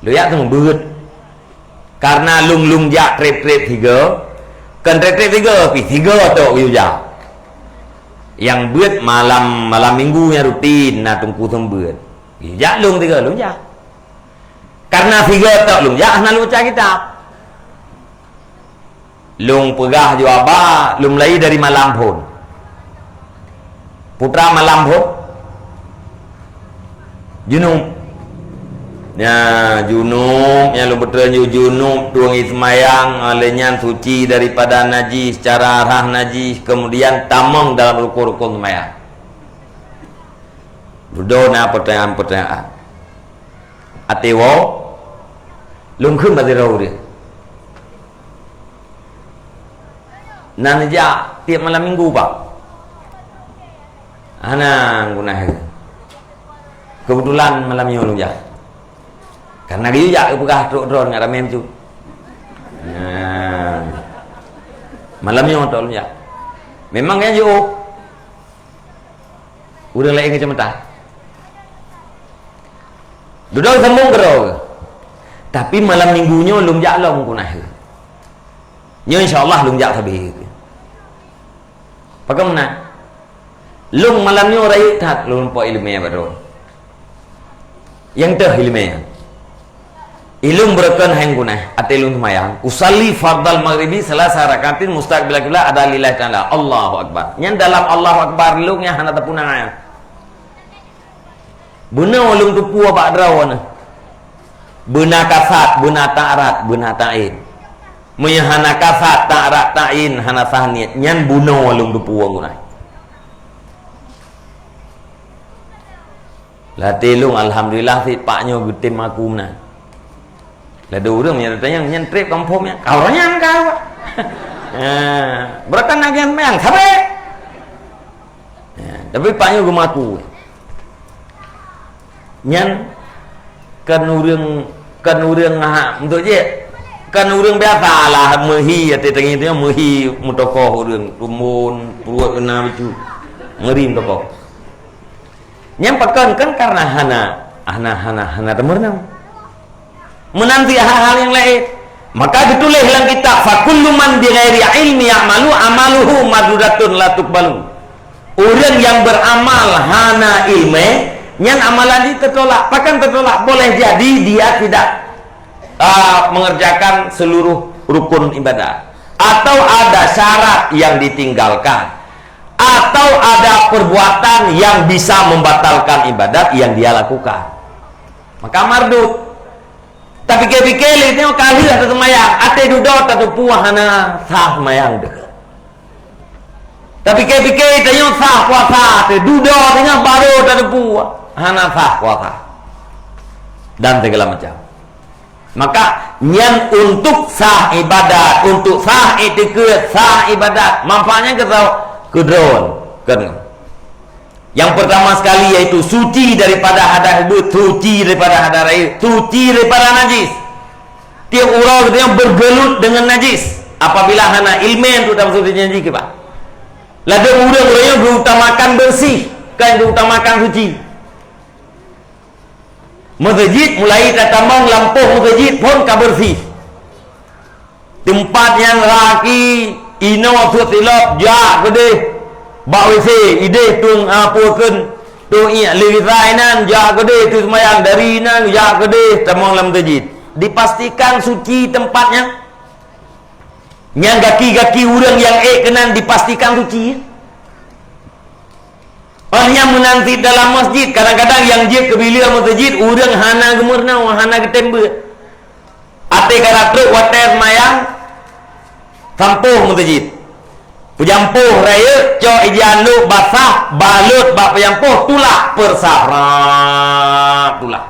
Lu yak tu beut. Karena lung-lung jak trép-trép tiga, kan trép-trép tiga, pi tiga tok geuyue jak. Nyang beuet malam, malam minggu nyang rutin na teungku seumeubeuet. Geuyue jak lung tiga, lung jak. Karena tiga tok lung jak, hana lung baca kitab. Lung peugah ju aba, lung mulai dari malam phon. Putra malam phon. Junub. Nya, junub, nyang lôn peutrön ju-, junub, tueng seumayang, lé nyan suci daripada najis, cara rhah najis, kemudian tamong dalam rukun-rukun seumayang. Dudoe na pertanyaan-pertanyaan. Até woe, lôn kheun bak sidroe ureueng. Na neujak tiep malam minggu, Pak? Hana guna hai. Keubeutulan malam nyoe lôn jak. Karena geuyue jak geupeugah trok droe ngon ramé meucue. Nah. Malam nyoe tok lôn jak. Memang nyan jiôh. Ureueng laén keuceumeutan. Dudoe sambong keudroe. Tapi malam minggu nyoe lôn jak lom keunan. Nyoe insya Allah lôn jak sabe. Pakon meunan? Lôn malam nyoe rayeuk that lôn po ileumèe bak droe. Nyang teuh ileumèe. Ilôn beureukan hai geunaih, até lôn seumayang, usalli fardal maghribi salasa rakaatin mustaqbilal qiblah ada lillahi ta'ala. Allahu Akbar. Nyan dalam Allahu Akbar lôn nyang hana tapuna nyan. Beuna lôn teupeue bak droeneuh. Beuna kasat, beuna ta'rad, beuna ta'yin. Meunyoe hana kasat, ta'rad, ta'yin, hana sah niet, nyan bunoe lôn teupeue geunaih. Latée lôn, alhamdulillah, cit pak nyoe geutem aku meunan. Ladôm ureuëng meunyoe tanyong, nyan treb kampông nyan. Ka ureuëng nyan ka. Ha, beureukan lagée meunan, sabe. Ya, tapi pak nyoe geumaku. Nyan kan ureuëng, kan ureuëng ha, untuk je. Kan ureuëng biasa lah meuhi até tangi tu, meuhi meutokoh ureuëng, tumbon, pruet keunan bicu. Ngeri meutokoh. Nyan pakon kan karena hana, hana, hana, hana teumeureunong. Meunan cit hal-hal nyang laén. Maka geutuléh lam kitab, "Fa kullu man bi ghairi ilmi ya'malu, amaluhu mardudatun la tuqbalu." Ureuëng nyang beuramal hana ileumèe, nyan amalan jih teutolak. Pakon teutolak? Boleh jadi dia tidak, ah, mengerjakan seluruh rukun ibadat. Atau ada syarat yang ditinggalkan. Atau ada perbuatan yang bisa membatalkan ibadat yang dia lakukan. Maka mardud. Tapike-pike lé nyoe ka lheueh taseumayang, até dudoe tateupeue hana sah seumayang deuh. Tapike-pike tanyoe sah puasa, até dudoe tanyoe barô tateupeue hana sah puasa. Dan segala macam. Maka nyan untuk sah ibadat, untuk sah iktikeuet, sah ibadat. Manfaatnya keu sa-, keu droe, kan? Yang pertama sekali yaitu suci daripada hadas beuet, suci daripada hadas rayeuk, suci daripada najis. Tiep uroe geutanyoe bergelut dengan najis. Apabila hana ileumèe untuk tapeuseuci najis kiban. Ladôm ureuëng, ureuëng nyoe geutamakan bersih, kan geutamakan suci. Meuseujid mulai tatamong lampôh meuseujid phon ka bersih. Teumpat nyang raki inoe seuet silop jak keudeh bak W C, ideh tueng, a, peue kheun, tueng iek lé gisa inan jak keudeh teuseumayang, dari inan jak keudeh tamong lam meuseujid. Dipastikan suci teumpat nyan. Nyang gaki-gaki ureuëng nyang ék keunan dipastikan suci. Óh nyang meunan cit dalam masjid, kadang-kadang nyang jeuet keu bileue meuseujid ureuëng hana geumeurunoe, hana geutem beuet. Até ka na trok watée seumayang, sampôh meuseujid. Peujampôh rayeuk, cok ija andôk basah, balot bak peujampôh, tulah peureusah, brat, tulah.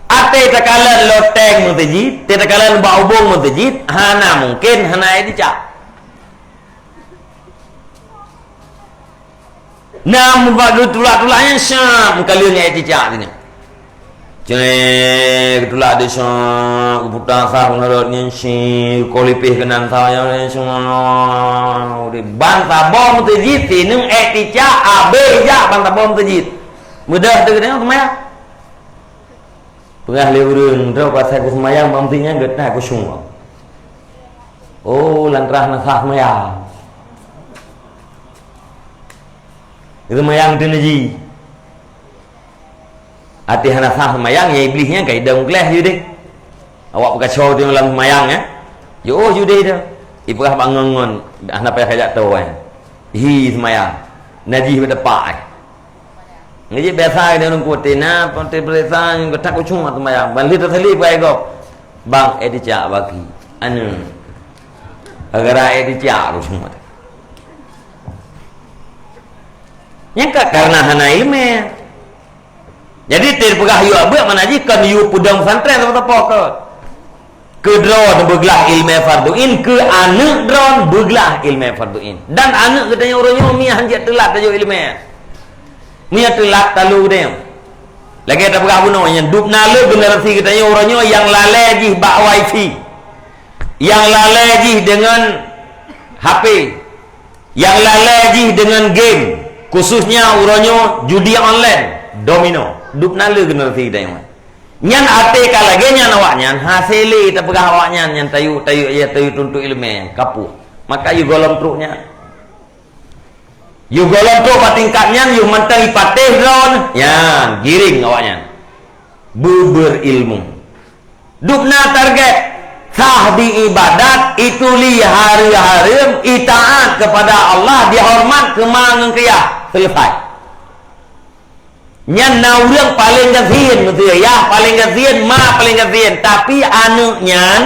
Até takalon loteng meuseujid, até takalon bak ubông meuseujid, hana mungken hana ék icak. Na meubat geutulak-tulak nyan syab meukaleueng ék icak teuh nyan. Cék, geutulak deh syab, geuputa sah ngon rot nyan syik, kolipeh keunan sah nyan syab. Ban saboh meuseujid sineuk ék icak, abéh jak ban saboh meuseujid. Meudah teuh geutanyoe seumayang. Peugah lé ureuëng, droe pasai ku seumayang bak meuseujid nyan geutanyoe ku syueng. Oh, lantaran hana sah seumayang. Seumayang teuh neuji. Até hana sah seumayang, nyang iblih nyan ka idong gleh ju deh. Awak peukaco teuh lam seumayang, ya. Jiôh ju deh dah. Ipeugah bak ngon-ngon, hana payah kajak toe, ya. Hi seumayang. Najih bak tepak, eh. Ngejek biasa dia nungku tina, pantai berita, yang ketak kucung atau mayang. Ban lheueh tasali bukai gob. Bang, eh, dicak bagi. Anu. Gara-gara eh, dicak kucung. Nyang ka karena hana ilmu. Jadi, teupeugah yue abeuek mana jih kon yue peudong pesantren sapo-sapo ke. Keu droe beuglah ilmu fardu ain, keu aneuk droe beuglah ilmu fardu ain. Dan aneuk geutanyoe uroe nyoe mi han jeuet teulat tajok ilmu. Mi teulat talu deh. Lagée tapeugah bunoe nyan, dub na le generasi geutanyoe uroe nyoe nyang lalée jih bak wifi. Nyang lalée jih deungon H P. Nyang lalée jih deungon game, khususnya uroe nyoe judi online, domino. Dub na le generasi geutanyoe. Nyan até ka lagée nyan awaknyan, hase lé tapeugah awaknyan nyan tayue, tayue, ya, tayue tuntut ileumé nyan, kapuh. Maka yue gohlom trok nyan. Yôh gohlom trôk bak tingkat nyan, yôh mantong ipatéh droeneuh. Nyan, giring awaknyan. Beuberilmu. Dubna target, sah di ibadat, ituli hareuem-hareuem, itaat kepada Allah, dihoreumat keu ma ngon keu yah. Selesai. Nyan na ureuëng paleng gasien, beutôi, yah paleng gasien, ma paleng gasien, tapi aneuëk nyan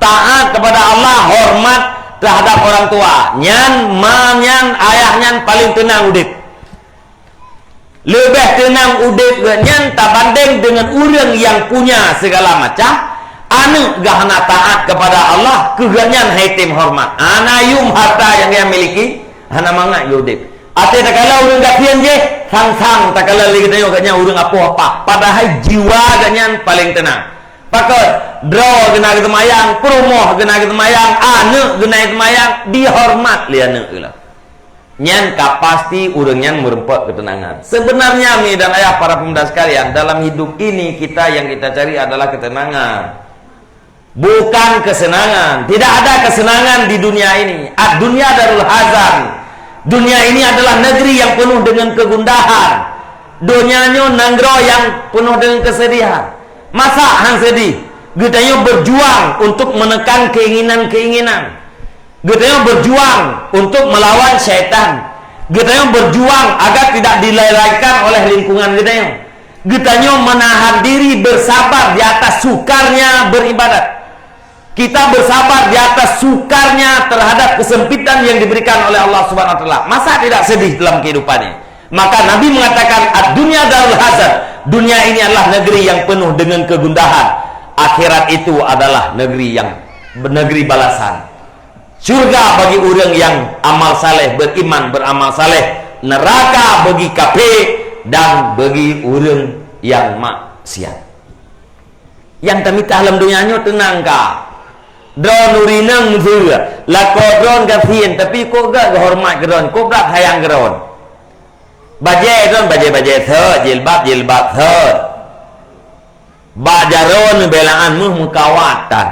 taat kepada Allah, hormat terhadap orang tua. Nyan ma nyan, ayah nyan paleng teunang udeb. Leubeh teunang udeb geuh nyan tabandeng deungon ureuëng nyang punya segala macam, aneuëk geuh hana taat kepada Allah, keu geuh nyan hai tem hormat. Hana yum harta nyang geuh miliki, hana mangat geuh udeb. Até takalon ureuëng gasien jih, sang-sang takalon lé geutanyoe geuh nyan ureuëng apoh apah. Padahai jiwa geuh nyan paleng teunang. Pakon, droe geuh na geuseumayang, peurumoh geuh na geuseumayang, aneuëk geuh na geuseumayang, dihormat lé aneuëk geuh. Nyan ka pasti ureuëng nyan meureumpok keuteunangan. Sebenarnya, mi dan ayah, para pemuda sekalian, dalam hidup ini kita yang kita cari adalah ketenangan. Bukan kesenangan. Tidak ada kesenangan di dunia ini. Ad-dunya darul hazan. Dunia ini adalah negeri yang penuh dengan kegundahan. Donya nyoe nanggroe nyang peunoh deungon keusedihan. Masa han sedih? Geutanyoe berjuang untuk menekan keinginan-keinginan. Geutanyoe berjuang untuk melawan syaitan. Geutanyoe berjuang agar tidak dilalaikan oleh lingkungan geutanyoe. Geutanyoe menahan diri, bersabar di atas sukarnya beribadat. Kita bersabar di atas sukarnya terhadap kesempitan yang diberikan oleh Allah Subhanahu wa Taala. Masa tidak sedih dalam kehidupan ini? Maka Nabi mengatakan, "Ad-dunya darul hazan." Dunia ini adalah negeri yang penuh dengan kegundahan. Akhirat itu adalah negeri yang, negeri balasan. Syurga bagi ureuëng nyang amal saleh, beriman, beramal saleh. Neraka bagi kafé dan bagi ureuëng nyang maksiat. Nyang tamita lam donya nyoe teunang ka. Droeneuh rineueng meuseu, lakoe droeneuh gasien, tapi kok geuhoreumat keu droeneuh, kok brat sayang keu droeneuh. Bajée droeneuh bajée-bajée sot, jilbab-jilbab sot. Bak jaroe neubeulaan meuh meukawat tan.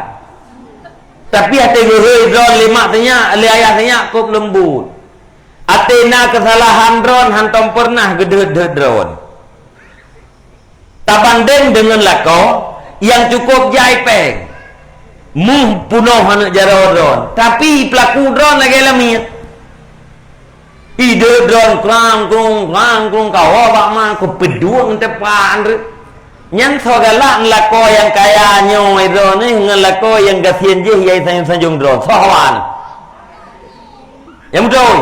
Tapi até geuhôi droeneuh lé mak sinyak, lé ayah sinyak kôb leumbot. Até na keusalahan droeneuh hántom peureunah geudeuet-deuet droeneuh. Tabandeng deungon lakoe nyang cukôp jai péng. Meuh peunoh aneuëk jaroe droeneuh, tapi peulaku droeneuh lagée lamiet. Ideuet droeneuh krang krung, krang krung, kawoe bak ma, kupeuduek ngon teupak andeuet. Nyan soe galak ngon lakoe nyang kaya nyoe droeneuh ngon lakoe nyang gasien jih yai sanjong-sanjong droeneuh. Soe hawa nyoe? Nyang beutôi?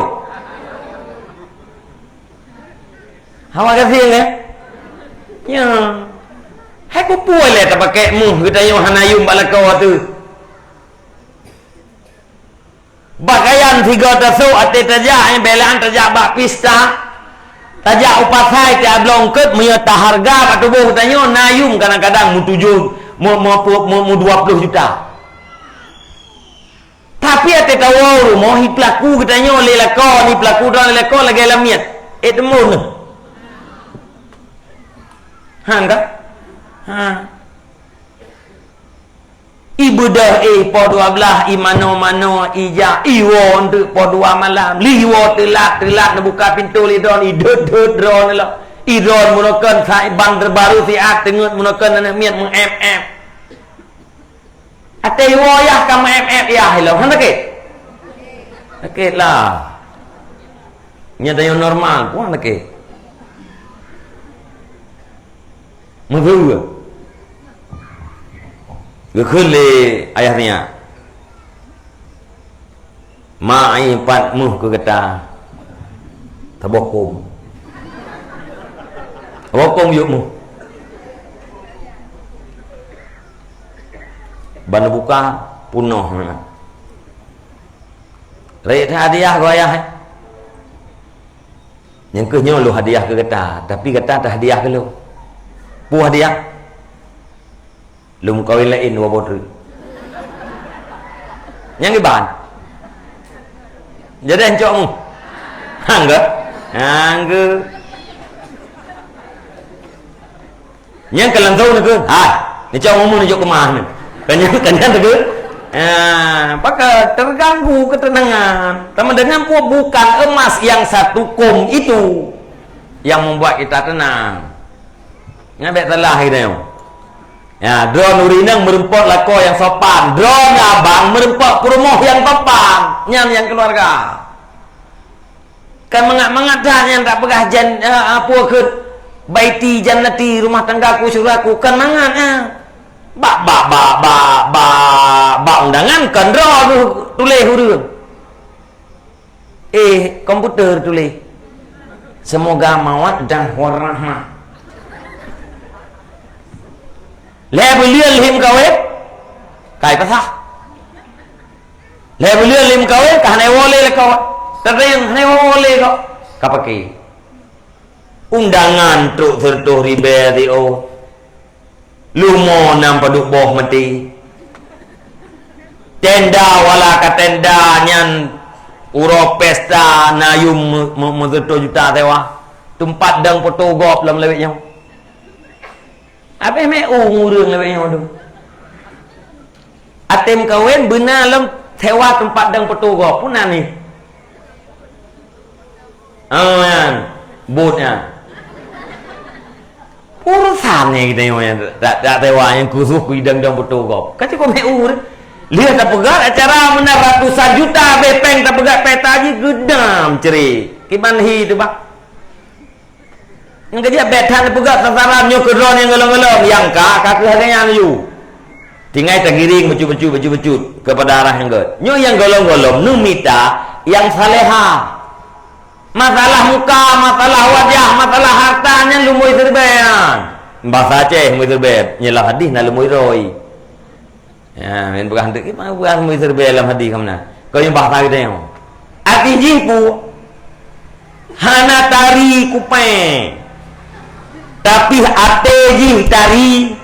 Hawa gasien, eh? Nyo. Hai peue-peue lé tapakée meuh geutanyoe hana yum bak lakoe teuh. Bak kayan sigoe tasôk até tajak, eh, beulaan tajak bak pista, tajak u pasai, tajak bloe eungkôt, meunyoe tahareuga bak tuboh geutanyoe, na yum kadang-kadang meutujoh, meu-, meu-, meu-, meudua ploh juta. Tapi até tawoe u rumoh, ipeulaku geutanyoe lé lakoe, ipeulaku droeneuh lé lakoe lagée lamiet. Eh, teumon. Ha, ka? Ha. Ibeudôh, eh, poh dua blaih, imanoe-manoe, ijak, iwoe eunteuk poh dua malam, lheuh iwoe teulat-teulat neubuka pintoe lé droeneuh, ideuet-deuet droeneuh lom. Idroeneuh meunoe kon sa-, ban teubaru siat, teungeut meunoe kon aneuëk miet meu-ép-ép. Até iwoe yah ka meu-ép-ép yah ilong, hana sakét? Sakét lah. Nyan tanyoe normal, puih sakét. Meuseu. Geukheun lé ayah nyan. Ma, ai pat meuh keu gata. Taboh kôm. Taboh kôm yôh meuh. Ban buka peunoh. Rayeuk that hadiah keu ayah, eh. Nyang keuh nyoe lôn hadiah keu gata, tapi gata tahadiah keu lôn. Peue hadiah? Lôn meukawen laén dua boh treuk. Nyang iban. Jadi ancok mu. Hangga? Hangga. Nyang ka langsung neu keuh, "Hai, neucok mu, neucok keumah neu." Kan nyan, kan nyan teuh keuh. Ah, maka terganggu ketenangan. Teuma dengan pun bukan emas yang satu kum itu yang membuat kita tenang. Nyan bèk salah kita nyoe. Ya, droeneuh ureueng inong meureumpok lakoe nyang sopan, droeneuh abang meureumpok peurumoh nyang sopan, nyan nyang keuluwarga. Kan mangat-mangat that nyang tapeugah jan, eh, apa kheun, "Baiti jannati, rumah tanggaku syurgaku," kan mangat, eh. Bak, bak, bak, bak, bak, bak undangan kan droeneuh tuléh ureueng. Eh, komputer tuléh, "Semoga mawaddah warahmah." Lhèe buleuen lheuh meukawen, kai pasah. Lhèe buleuen lheuh meukawen, ka hana iwoe lé lakoe. Teurimong hana iwoe lé kok. Ka paké. Undangan trok sireutôh ribèe siôh. Leumo nam padub boh maté. Tenda wala ka tenda nyan uroe pesta na yum me-, me-, meusireutôh juta sewa. Teumpat dong poto gob lam lawét nyoe. Abéh meu'ueng ureueng lawét nyoe tu. Até meukawen beuna lom sewa teumpat dong poto gob pun na nih. Oh, nyan. Bot nyan. Urusan nyan kita nyoe nyan, tak, tak sewa nyang khusus keu idang-idang poto gob. Ka cukup meu'ueng. Lheueh tapeugah acara meunan ratusan juta abéh péng tapeugah peta jih geudam cre. Kiban hi tu bah. Nyang keujeuet bèk that neupeugah sasaran nyoe keu droe nyang gohlom-gohlom, nyang ka, ka keuh lagèe nyan laju. Tinggai tagiring bacut-bacut, bacut-bacut keupada arah nyang gèt. Nyoe nyang gohlom-gohlom neumita nyang salehah. Masalah muka, masalah wajah, masalah harta nyan lumbôi siribèe nyan. Bahasa Aceh lumbôi siribèe, nyoe lam hadih na lumbôi roi. Ya, men peugah hantu, "Eh, ma peugah meuseubé lam hadis ka meunan?" Kau nyang bahasa kita nyoe. Arti jih pu, hana tari kupée, tapi até jih tari.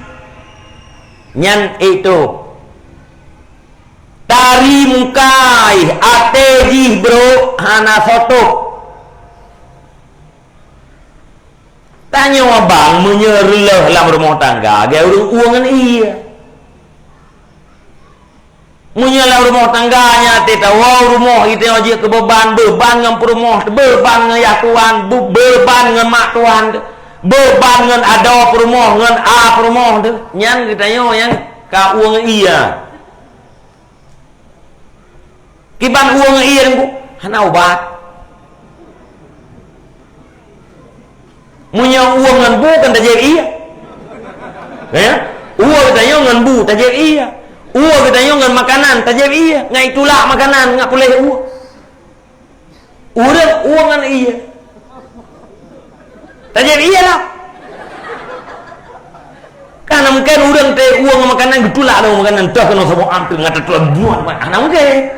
Nyan itu. Tari muka, até jih brok hana sotop. Tanyoe abang, meunyoe reuloh lam rumoh tangga, lagèe ureueng ueng ngon ie. Meunyoe lam rumoh tangga nyan teuh tawoe rumoh, geutanyoe jeuet keu beuban, beuban ngon peurumoh, beuban ngon yah tuan, beu-, beuban ngon mak tuan, beuban ngon adoe peurumoh, ngon a peurumoh teuh. Nyan geutanyoe nyang ka ueng ie. Kiban ueng ie ngon bu, hana ubat. Meunyoe ueng ngon bu kan tajép ie. Ya? Ueng geutanyoe ngon bu tajép ie. Ueng geutanyoe ngon makanan tajép ie. Ngai tulak makanan, ngai puléh ueng. Ureueng ueng ngon ie. Tajép ie lah. Kan mungken ureueng teuh ueng makanan geutulak lom makanan teuh keunoe saboh am teuh ngat teutulak buet. Hana mungken.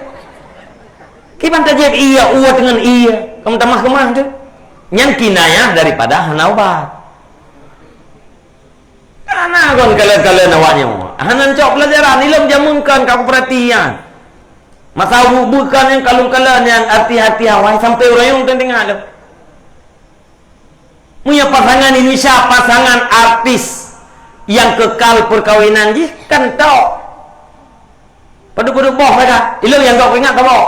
Kiban tajép ie, uet ngon ie. Kamu tamah keumah tu. Nyan kinayah daripada hana ubat. Kana kon kalon-kalon awak nyoe. Hana cok pelajaran, ilom jameun kan ka kuperhatian. Masa ubu-ubu kan nyang kalon-kalon nyang arti-arti awai sampai ureueng nyang teudeungoe lom. Meunyoe pasangan Indonesia, pasangan artis nyang kekal perkawinan jih kan tok. Padub-padub boh mereka, ilong nyang gok ingat tabok.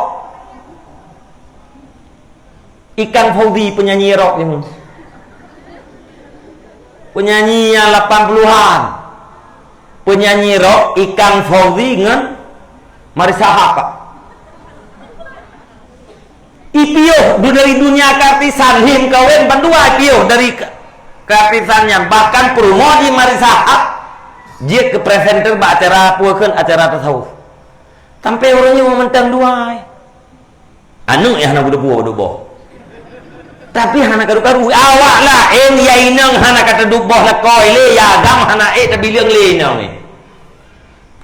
Ikang Fauzi penyanyi rock ni. Penyanyi yang lapan puluhan. Penyanyi rock Ikang Fauzi ngan Marissa Haque. Ipiôh du-, dari dunia keartisan, lheuh meukawen bandua ipiôh dari ke-, keartisan nyan. Bahkan peurumoh di Marissa Haque jeuet keu presenter bak acara peue kheun, acara tasawuf. Sampai ureueng nyoe mantong dua, eh. Aneuk nyang hana geuduek boh, duek boh. Tapi hana karu-karu. Awak laén ya inong hana ka teuduek boh lakoe lé, ya agam hana ék tabileueng lé inong nyan.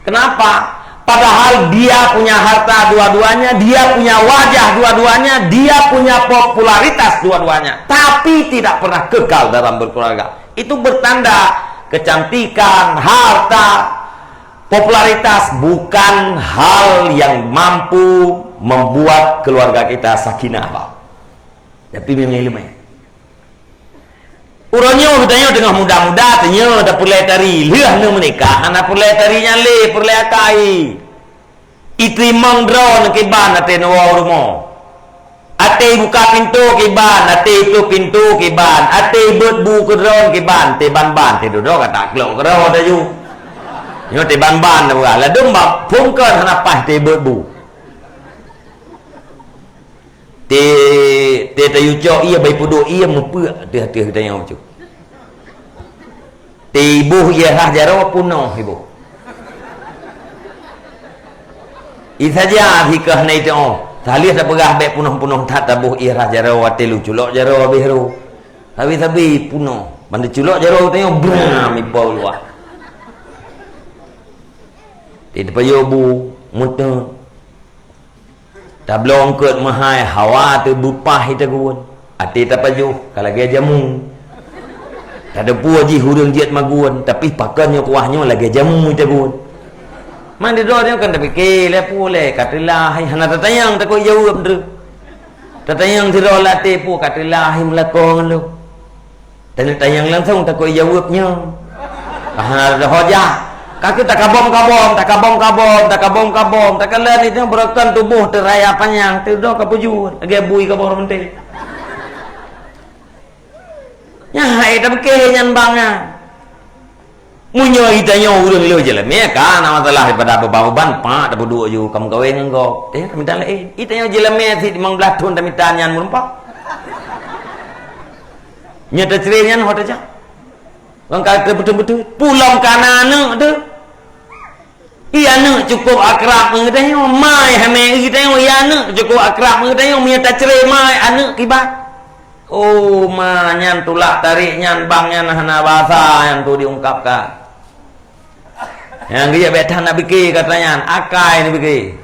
Kenapa? Padahal dia punya harta dua-duanya, dia punya wajah dua-duanya, dia punya popularitas dua-duanya, tapi tidak pernah kekal dalam berkeluarga. Itu bertanda kecantikan, harta, popularitas bukan hal yang mampu membuat keluarga kita sakinah, Pak. Tapi memang ilmu. Uroe nyoe geutanyoe teungoh muda-muda, tanyoe tapeureulèe tari. Lheueh neumeunikah, hana peureulèe tari nyan lé, peureulèe akai. Iteurimong droeneuh kiban até neuwoe u rumoh. Até ibuka pintoe kiban, até itôp pintoe kiban, até ibeuet bu keu droeneuh kiban, até ban-ban, até dudoe ka taklok keudroe taju. Nyoe até ban-ban tapeugah, ladôm bak phôn kon hana paih até ibeuet bu. Té, té tayue cok ié, bai peuduek ié meupeuk teuh-teuh geutanyoe bacut. Té iboh ié rhah jaroe punoh iboh. Isaja sikeue hana iteu'oh. Saleuh tapeugah bék punoh-punoh that taboh ié rhah jaroe watée lôn culok jaroe abéh ro. Sabe-sabe punoh. Ban teuculok jaroe geutanyoe bram ipo luwah. Té teupajoh bu, meuteun. Tabloe eungkôt meuhai hawa teuh beupah itagun. Até tapajoh ka lagée jamu. Tadeupue jih ureuëng jeuet magun, tapi pakon nyoe kuah nyoe lagée jamu itagun. Man di droe nyoe kan tapike lé peue lé ka teulah hai hana tatanyong takot jaweueb treuk. Tatanyong sidroe lam até peue ka teulah hai meulakong lom. Tanyong langsung takot jaweueb nyoe. Hana ada hojah. Ka keuh takabom-kabom, takabom-kabom, takabom-kabom. Takalon itu beureukan tuboh teuraya panyang, teudoe ka peujeuet, lagée bui ka boh reumeunté. Nyan hai tapike nyan bang nyan. Meunyoe geutanyoe ureuëng le jeulamé ka na masalah daripada beuban-beuban, pak tapeuduek ju ka meukawen ngon gob. Teuh tamita laén. Geutanyoe jeulamé sit limong blaih thon tamita nyan meureumpok. Nyoe teucre nyan ho teucok. Ngon ka teubeutôi-beutôi. Pulom kana aneuëk teuh. Iya aneuëk cukup akrab ngon geutanyoe. Mai hamé geutanyoe, iya aneuëk cukup akrab ngon geutanyoe. Meunyoe tacre mai aneuëk kiban. Oh, ma nyan tulak tarék nyan bang nyan hana basa nyan tu diungkapkan. Nyang geujak bék that na bike kata nyan, akai na bike.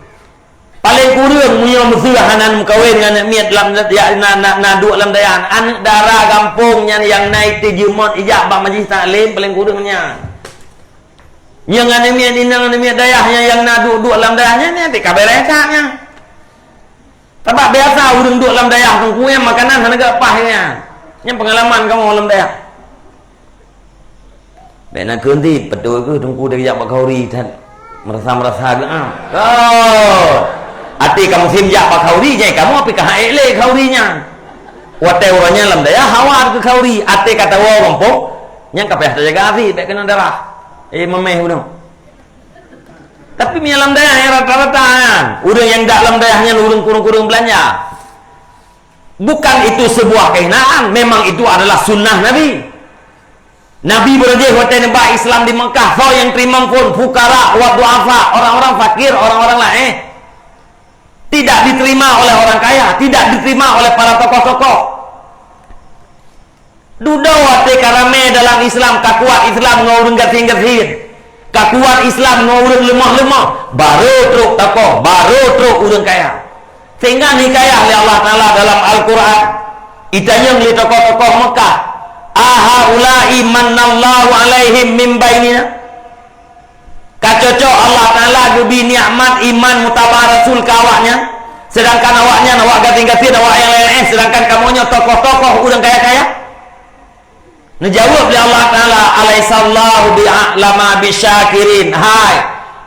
Paléng kureueng meunyoe meuseuh hana meukawen ngon aneuk miet lam, ya, na, na, na duek lam dayah, aneuk dara gampông nyan nyang na iteujeuet ijak bak majlis taklim, paléng kureueng nyan. Nyang aneuk miet inong, aneuk miet dayah nyan nyang na duek-duek lam dayah nyan, nyan ka bèrèh that nyan. Sabab biasa ureuëng duek lam dayah teungku nyan makanan hana geupaih nyan. Nyan peungalaman kamoe lam dayah. Bék na kheun cit, beutôi keuh teungku teuh jak bak khauri that meurasa-meurasa geuh, ah. Oh. Até ka musém jak bak khauri, jai kamoe pih ka han ék lé khauri nyan. Watée uroe nyan lam dayah hawa keu khauri, até ka tawoe gampông, nyan ka payah tajaga até bék keunong darah. Eh, meumeh bunoe. Tapi meunyo lam dayah nyang rata-rata nyan, ureuëng nyang dak lam dayah nyan ureuëng kureueng-kureueng beulanja. Bukan itu sebuah kehinaan, memang itu adalah sunnah Nabi. Nabi beureujeih watée neuba Islam di Mekah, soe nyang teurimong phon, fukara wa duafa, orang-orang fakir, orang-orang laén. Tidak diterima oleh orang kaya, tidak diterima oleh para tokoh-tokoh. Dudoe watée ka ramé dalam Islam, ka kuat Islam ngon ureuëng gasien-gasien, ka kuat Islam ngon ureuëng leumoh-leumoh, barô trok tokoh, barô trok ureuëng kaya. Sehingga neukheun lé Allah Taala dalam Al-Quran, itanyong lé tokoh-tokoh Mekah, "Ahaula'i mannallahu alaihim min bainina?" Ka cocok Allah Taala geubri nikmat iman mutabah Rasul keu awaknyan, sedangkan awaknyan awak gasien-gasien, awak nyang laén-laén, sedangkan kamoe nyoe tokoh-tokoh ureuëng kaya-kaya? Neujaweueb lé Allah Taala, "Alaisallahu bi'a'lama bisyakirin." Hai,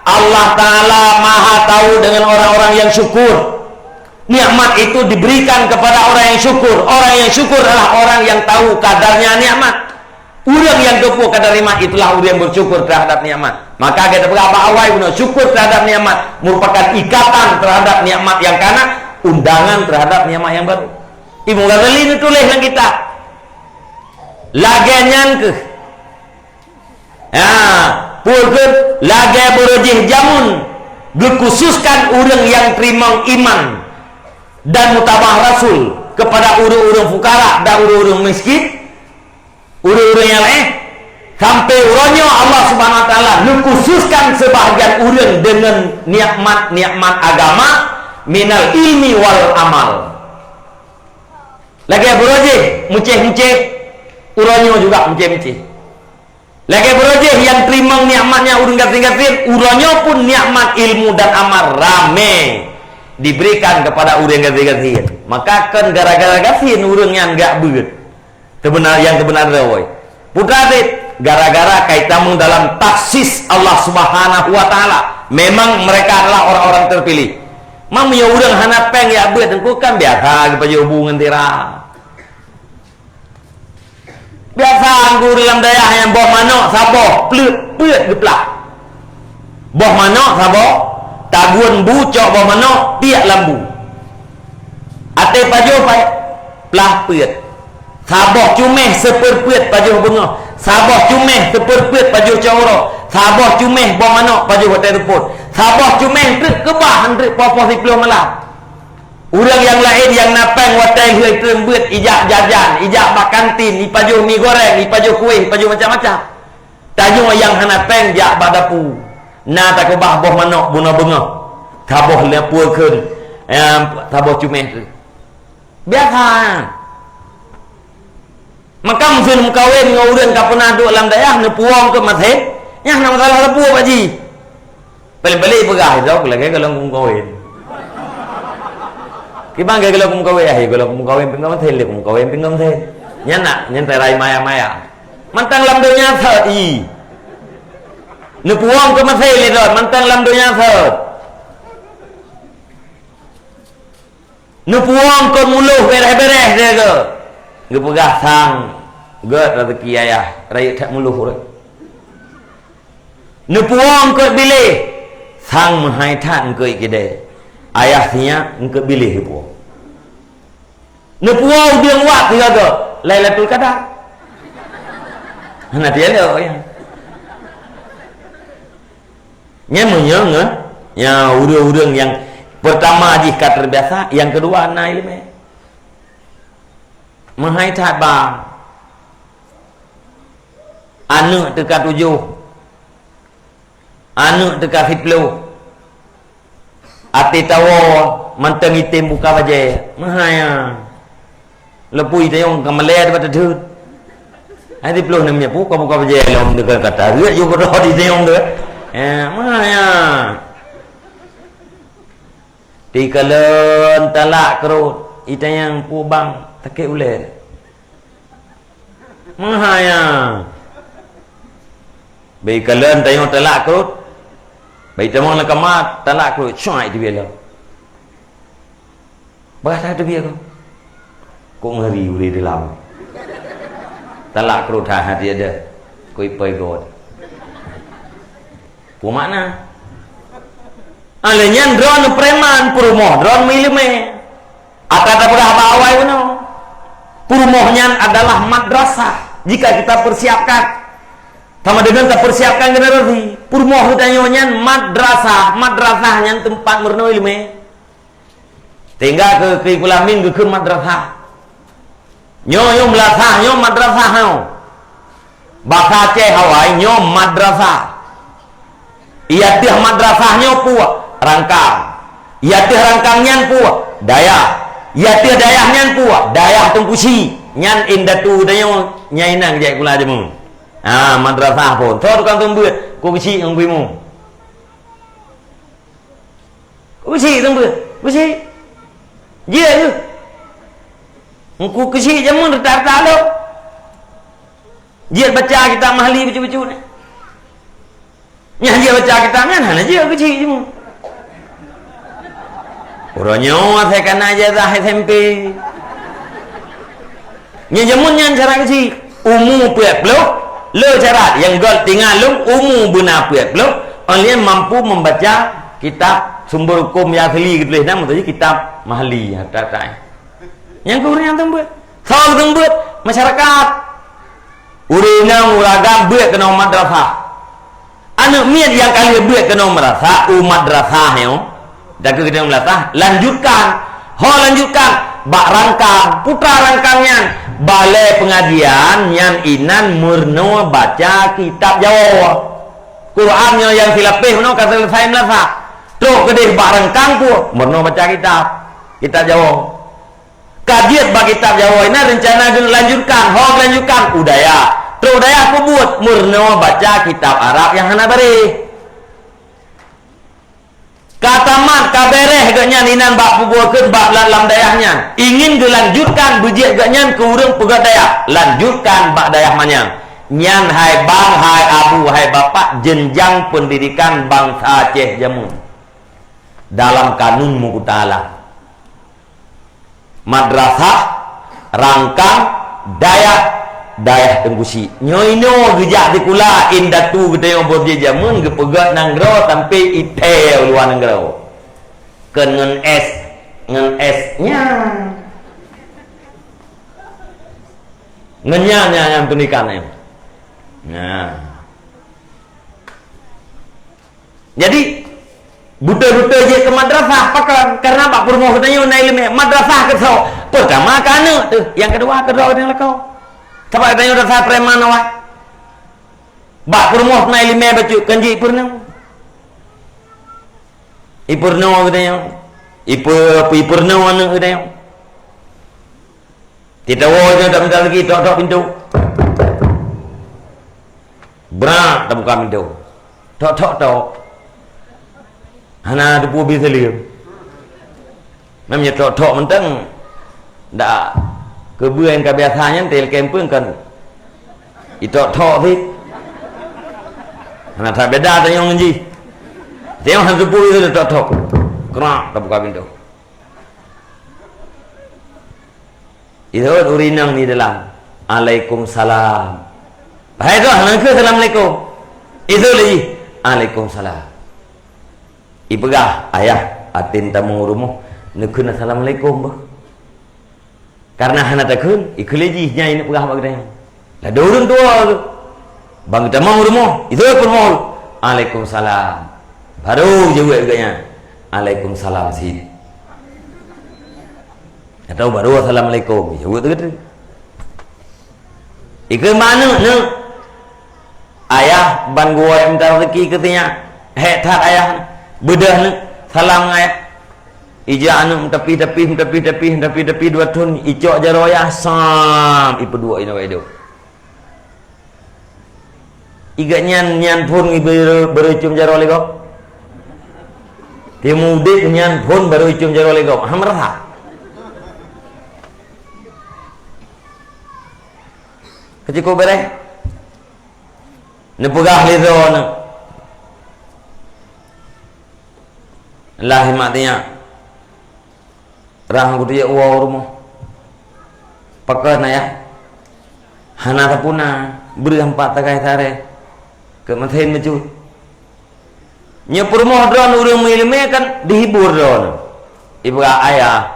Allah Taala Maha Tahu dengan orang-orang yang syukur. Nikmat itu diberikan kepada orang yang syukur. Orang yang syukur adalah orang yang tahu kadarnya nikmat. Ureuëng nyang geupeu kadar nikmat itulah ureuëng yang bersyukur terhadap nikmat. Maka kita peugah bak awai bunoe, syukur terhadap nikmat merupakan ikatan terhadap nikmat yang kana, undangan terhadap nikmat yang baru. Imam Ghazali neutuléh lam kitab. Lagée nyan keuh. Ha, peue keuh lagée beureujeih jamun geukhususkan ureuëng nyang teurimong iman dan mutabah Rasul kepada ureuëng-ureuëng fukara dan ureuëng-ureuëng miskin, ureuëng-ureuëng nyang laén, sampai uroe nyoe Allah Subhanahu Wa Taala neukhususkan sebahagian ureuëng deungon nikmat-nikmat agama minal ilmi wal amal. Lagée beureujeih meucéh-meucéh, uroe nyoe juga meucéh-meucéh. Lagée beureujeih nyang teurimong nikmat nyan ureuëng gasien-gasien, uroe nyoe pun nikmat ilmu dan amal ramé diberikan kepada ureuëng gasien-gasien. Maka kon gara-gara gasien ureuëng nyan geujak beuet. Teubeuna-, nyang teubeuna droe. Putra sit, Gara-gara ka itamong dalam takhsis Allah Subhanahu wa Taala, memang mereka adalah orang-orang terpilih. Meunyoe ureuëng hana péng jak beuet, teungku, kan biasa geupajoh bu ngon sira. Biasa, teungku, dalam dayah nyang boh manok saboh, pleuet, peuet geuplah. Boh manok saboh, tagun bu, cok boh manok, tiek lam bu. Até pajoh pai-, plah peuet. Saboh cuméh seupeurpeuet pajoh beungoh. Saboh cuméh seupeurpeuet pajoh cot uroe. Saboh cuméh boh manok pajoh watée seupôt. Saboh cuméh treuk keubah, treuk poh-poh siplôh malam. Ureuëng nyang laén nyang na péng watée lheueh treun beuet, ijak jajan, ijak bak kantin, ipajoh mi goreng, ipajoh kueh, ipajoh macam-macam. Tanyoe nyang hana péng jak bak dapu. Na takeubah boh manok bunoe beungoh. Saboh lapue kheun, eh, saboh cuméh treuk. Biasa. Maka meuseu meukawen ngon ureuëng ka peunah duek lam dayah, neupuwong keu maté, nyan hana masalah lapue, Pak Ji. Paléng-paléng peugah, "Droe lagée gohlom meukawen." Kiban lagée gohlom meukawen, "Ah, gohlom meukawen pinggom maté, lé meukawen pinggom maté." Nyan nak, nyan tarai maya-maya. Mantong lam donya thot, i. Neupuwong keu maté lé droe, mantong lam donya thot. Neupuwong kon muloh bereh-bereh lé geuh. Geupeugah sang, gét rezeki ayah, rayeuk that muloh rot. Neupuwong kon biléh, sang meuhai that eungkôt keudée. Ayah sinyak eungkôt biléh geupuwong. Neupuwong udeueng wat sigoe-goe, Lailatul Qadar. Hana tiada, ya. Nyan meunyoe ngon, ya, ureuëng-ureuëng nyang peurtama jih ka teubiasa, nyang keudua na iéleumé. Meuhai that ba. Aneuëk teuka tujoh. Aneuëk teuka siplôh. Até tawoe mantong item buka bajée. Meuhai, ya. Leupui tayong ka malée bak teudeuet. Hai siplôh nem nyapu ka buka bajée lom deungon kata reuet yue keudroe di tayong tu. Eh, ma ya. Di kalon talak keurot, itanyong pu bang sakét ulée. Ma ya. Bèk kalon tayong talak keurot. Bèk tamong lam kama talak keurot, cuai teubiet lom. Bah that teubiet keu. Kok ngeri ureuëng di lam. Talak keurot that hati ada. Kok ipai got. Peue makna? Alèh nyan droeneuh preman, peurumoh droeneuh meuileumèe. Ata tapeugah bak awai bunoe. Peurumoh nyan adalah madrasah. Jika kita persiapkan, sama dengan tapersiapkan generasi. Peurumoh geutanyoe nyan madrasah. Madrasah nyan teumpat meurunoe ileumèe. Sehingga keu, keu Ibu Lamin geukheun madrasah. Nyoe, nyoe meulasah, nyoe madrasah nyoe. Basa Aceh awai nyoe madrasah. Iya teuh madrasah nyoe peue? Rangkang. Iya teuh rangkang nyan peue? Dayah. Iya teuh dayah nyan peue? Dayah Teungku Chik. Nyan indatu tanyoe nyang inan geujak sikula jameun. Ha, madrasah phon. Soe tukang seumeubeuet? Teungku Chik ngon Teungku Imum. Keuchik teungku, keuchik. Jeuet keuh. Teungku keuchik jameun reuta-reuta lom. Jeuet baca kitab Mahli bacut-bacut nyan. Nyan jeuet baca kitab nyan, hana jeuet keuchik jameun. Uroe nyoe asai kana ijazah S M P. Nyan jameun nyan cara keuchik. Umu peuet ploh, le syarat nyang göt tinggai lom umu beuna peuet ploh, óh lheueh mampu membaca kitab sumber hukum nyang asli geutuléh, nama tu kitab Mahli, ha, tak, tak. Nyang keu ureueng nyang teumbeut. Soe teumbeut? Masyarakat. Ureueng inong ureueng agam beuet keunoe madrasah. Aneuk miet nyang ka lheueh beuet keunoe madrasah, u madrasah nyoe, dak keu keunoe madrasah, lanjutkan. Ho lanjutkan, bak rangkang, putra rangkang nyan, balèe peungajian nyan inan meurunoe baca kitab Jawoe. Quran nyoe nyang silapéh meunoe ka seuleusai madrasah. Trok keudeh bak rangkang pue, meurunoe baca kitab, kitab Jawoe. Ka jeuet bak kitab Jawoe inan reuncana geulanjutkan, ho geulanjutkan u dayah. Trok u dayah peubuet meurunoe baca kitab Arab nyang hana bareh. Ka tamat, ka bèrèh geuh nyan inan bak peubuet kheun bak lam, lam dayah nyan. Ingin geulanjutkan beujeuet geuh nyan keu ureueng peugöt dayah. Lanjutkan bak dayah manyang. Nyan hai bang, hai abu, hai bapak, jenjang pendidikan bangsa Aceh jameun dalam kanun Meukuta Alam. Madrasah, rangkang, dayah, dayah Teungku Chik. Nyoe inoe geujak sikula indatu geutanyoe boh jameun geupeugöt nanggroe sampai ithèe u luwa nanggroe. Kön ngon S, ngon S nyan. Ngon nyan, nyan, nyan pendidikan nyan. Nah. Jadi, beutôi-beutôi jeuet keu madrasah, pakon? Karena bak peurumoh geutanyoe na ileumèe. Madrasah keu soe? Peurtama keu aneuk teuh, nyang keudua keu droe geutanyoe lakoe. Sabab geutanyoe dasai preman awai. Bak peurumoh na ileumèe bacut, kan jeuet ipeurunoe. Ipeurunoe geutanyoe. Ipeu-, ipeurunoe aneuk geutanyoe. Titawoe nyoe dak mita lagi, tok-tok pintoe. Brat tabuka pintoe. Tok-tok-tok. Hana teupeu bi saleuem. Nam nyoe tok-tok mantong. Dak keubeue nyang ka biasa nyan tel kempeng kan. Itok-tok sit. Hana that beda tanyoe ngon jih. Tanyoe hana teupeu bi saleuem tok-tok. Krak tabuka pintoe. Iseuôt ureueng inong di dalam, "Alaikumsalam." Hai droe, hana kheun assalamualaikum. Iseuôt lé jih, "Alaikumsalam." Ipeugah, "Ayah, até tamong u rumoh, neukheun assalamualaikum beuh." Karena hana takheun, ikheun lé jih nyan ineuk peugah bak geutanyoe. Ladôm ureueng tuha tu. Ban geutamong u rumoh, iseuôt peurumoh. "Alaikumsalam." Baru jaweueb geuh nyan, "Alaikumsalam," sit. Atau baru, "Assalamualaikum," jaweueb teuk. Ikheun bak aneuk, "Neuk, ayah ban geuwoe mita raseuki keu sinyak. Hék that ayah, beudôh neuk salam ngon ayah." Ijak aneuk meutapih-tapih, meutapih-tapih, meutapih-tapih dua thon, icok jaroe ayah, sam, ipeuduek inoe bak ido. Igeuh nyan, nyan phon barô, barô icôm jaroe lé gob. Timu udép nyan phon barô icôm jaroe lé gob. Hana meurasa. Keucukup beureh. Neupeugah lé droeneuh. Lah imat tiyak. Rhah kuteuk woe u rumoh. Pakon ayah? Hana tapuna, breueh empat tagai saré. Keu meusen meucut. Nyoe peurumoh droeneuh ureueng meuileumé kan dihibur droeneuh. Ipeugah ayah,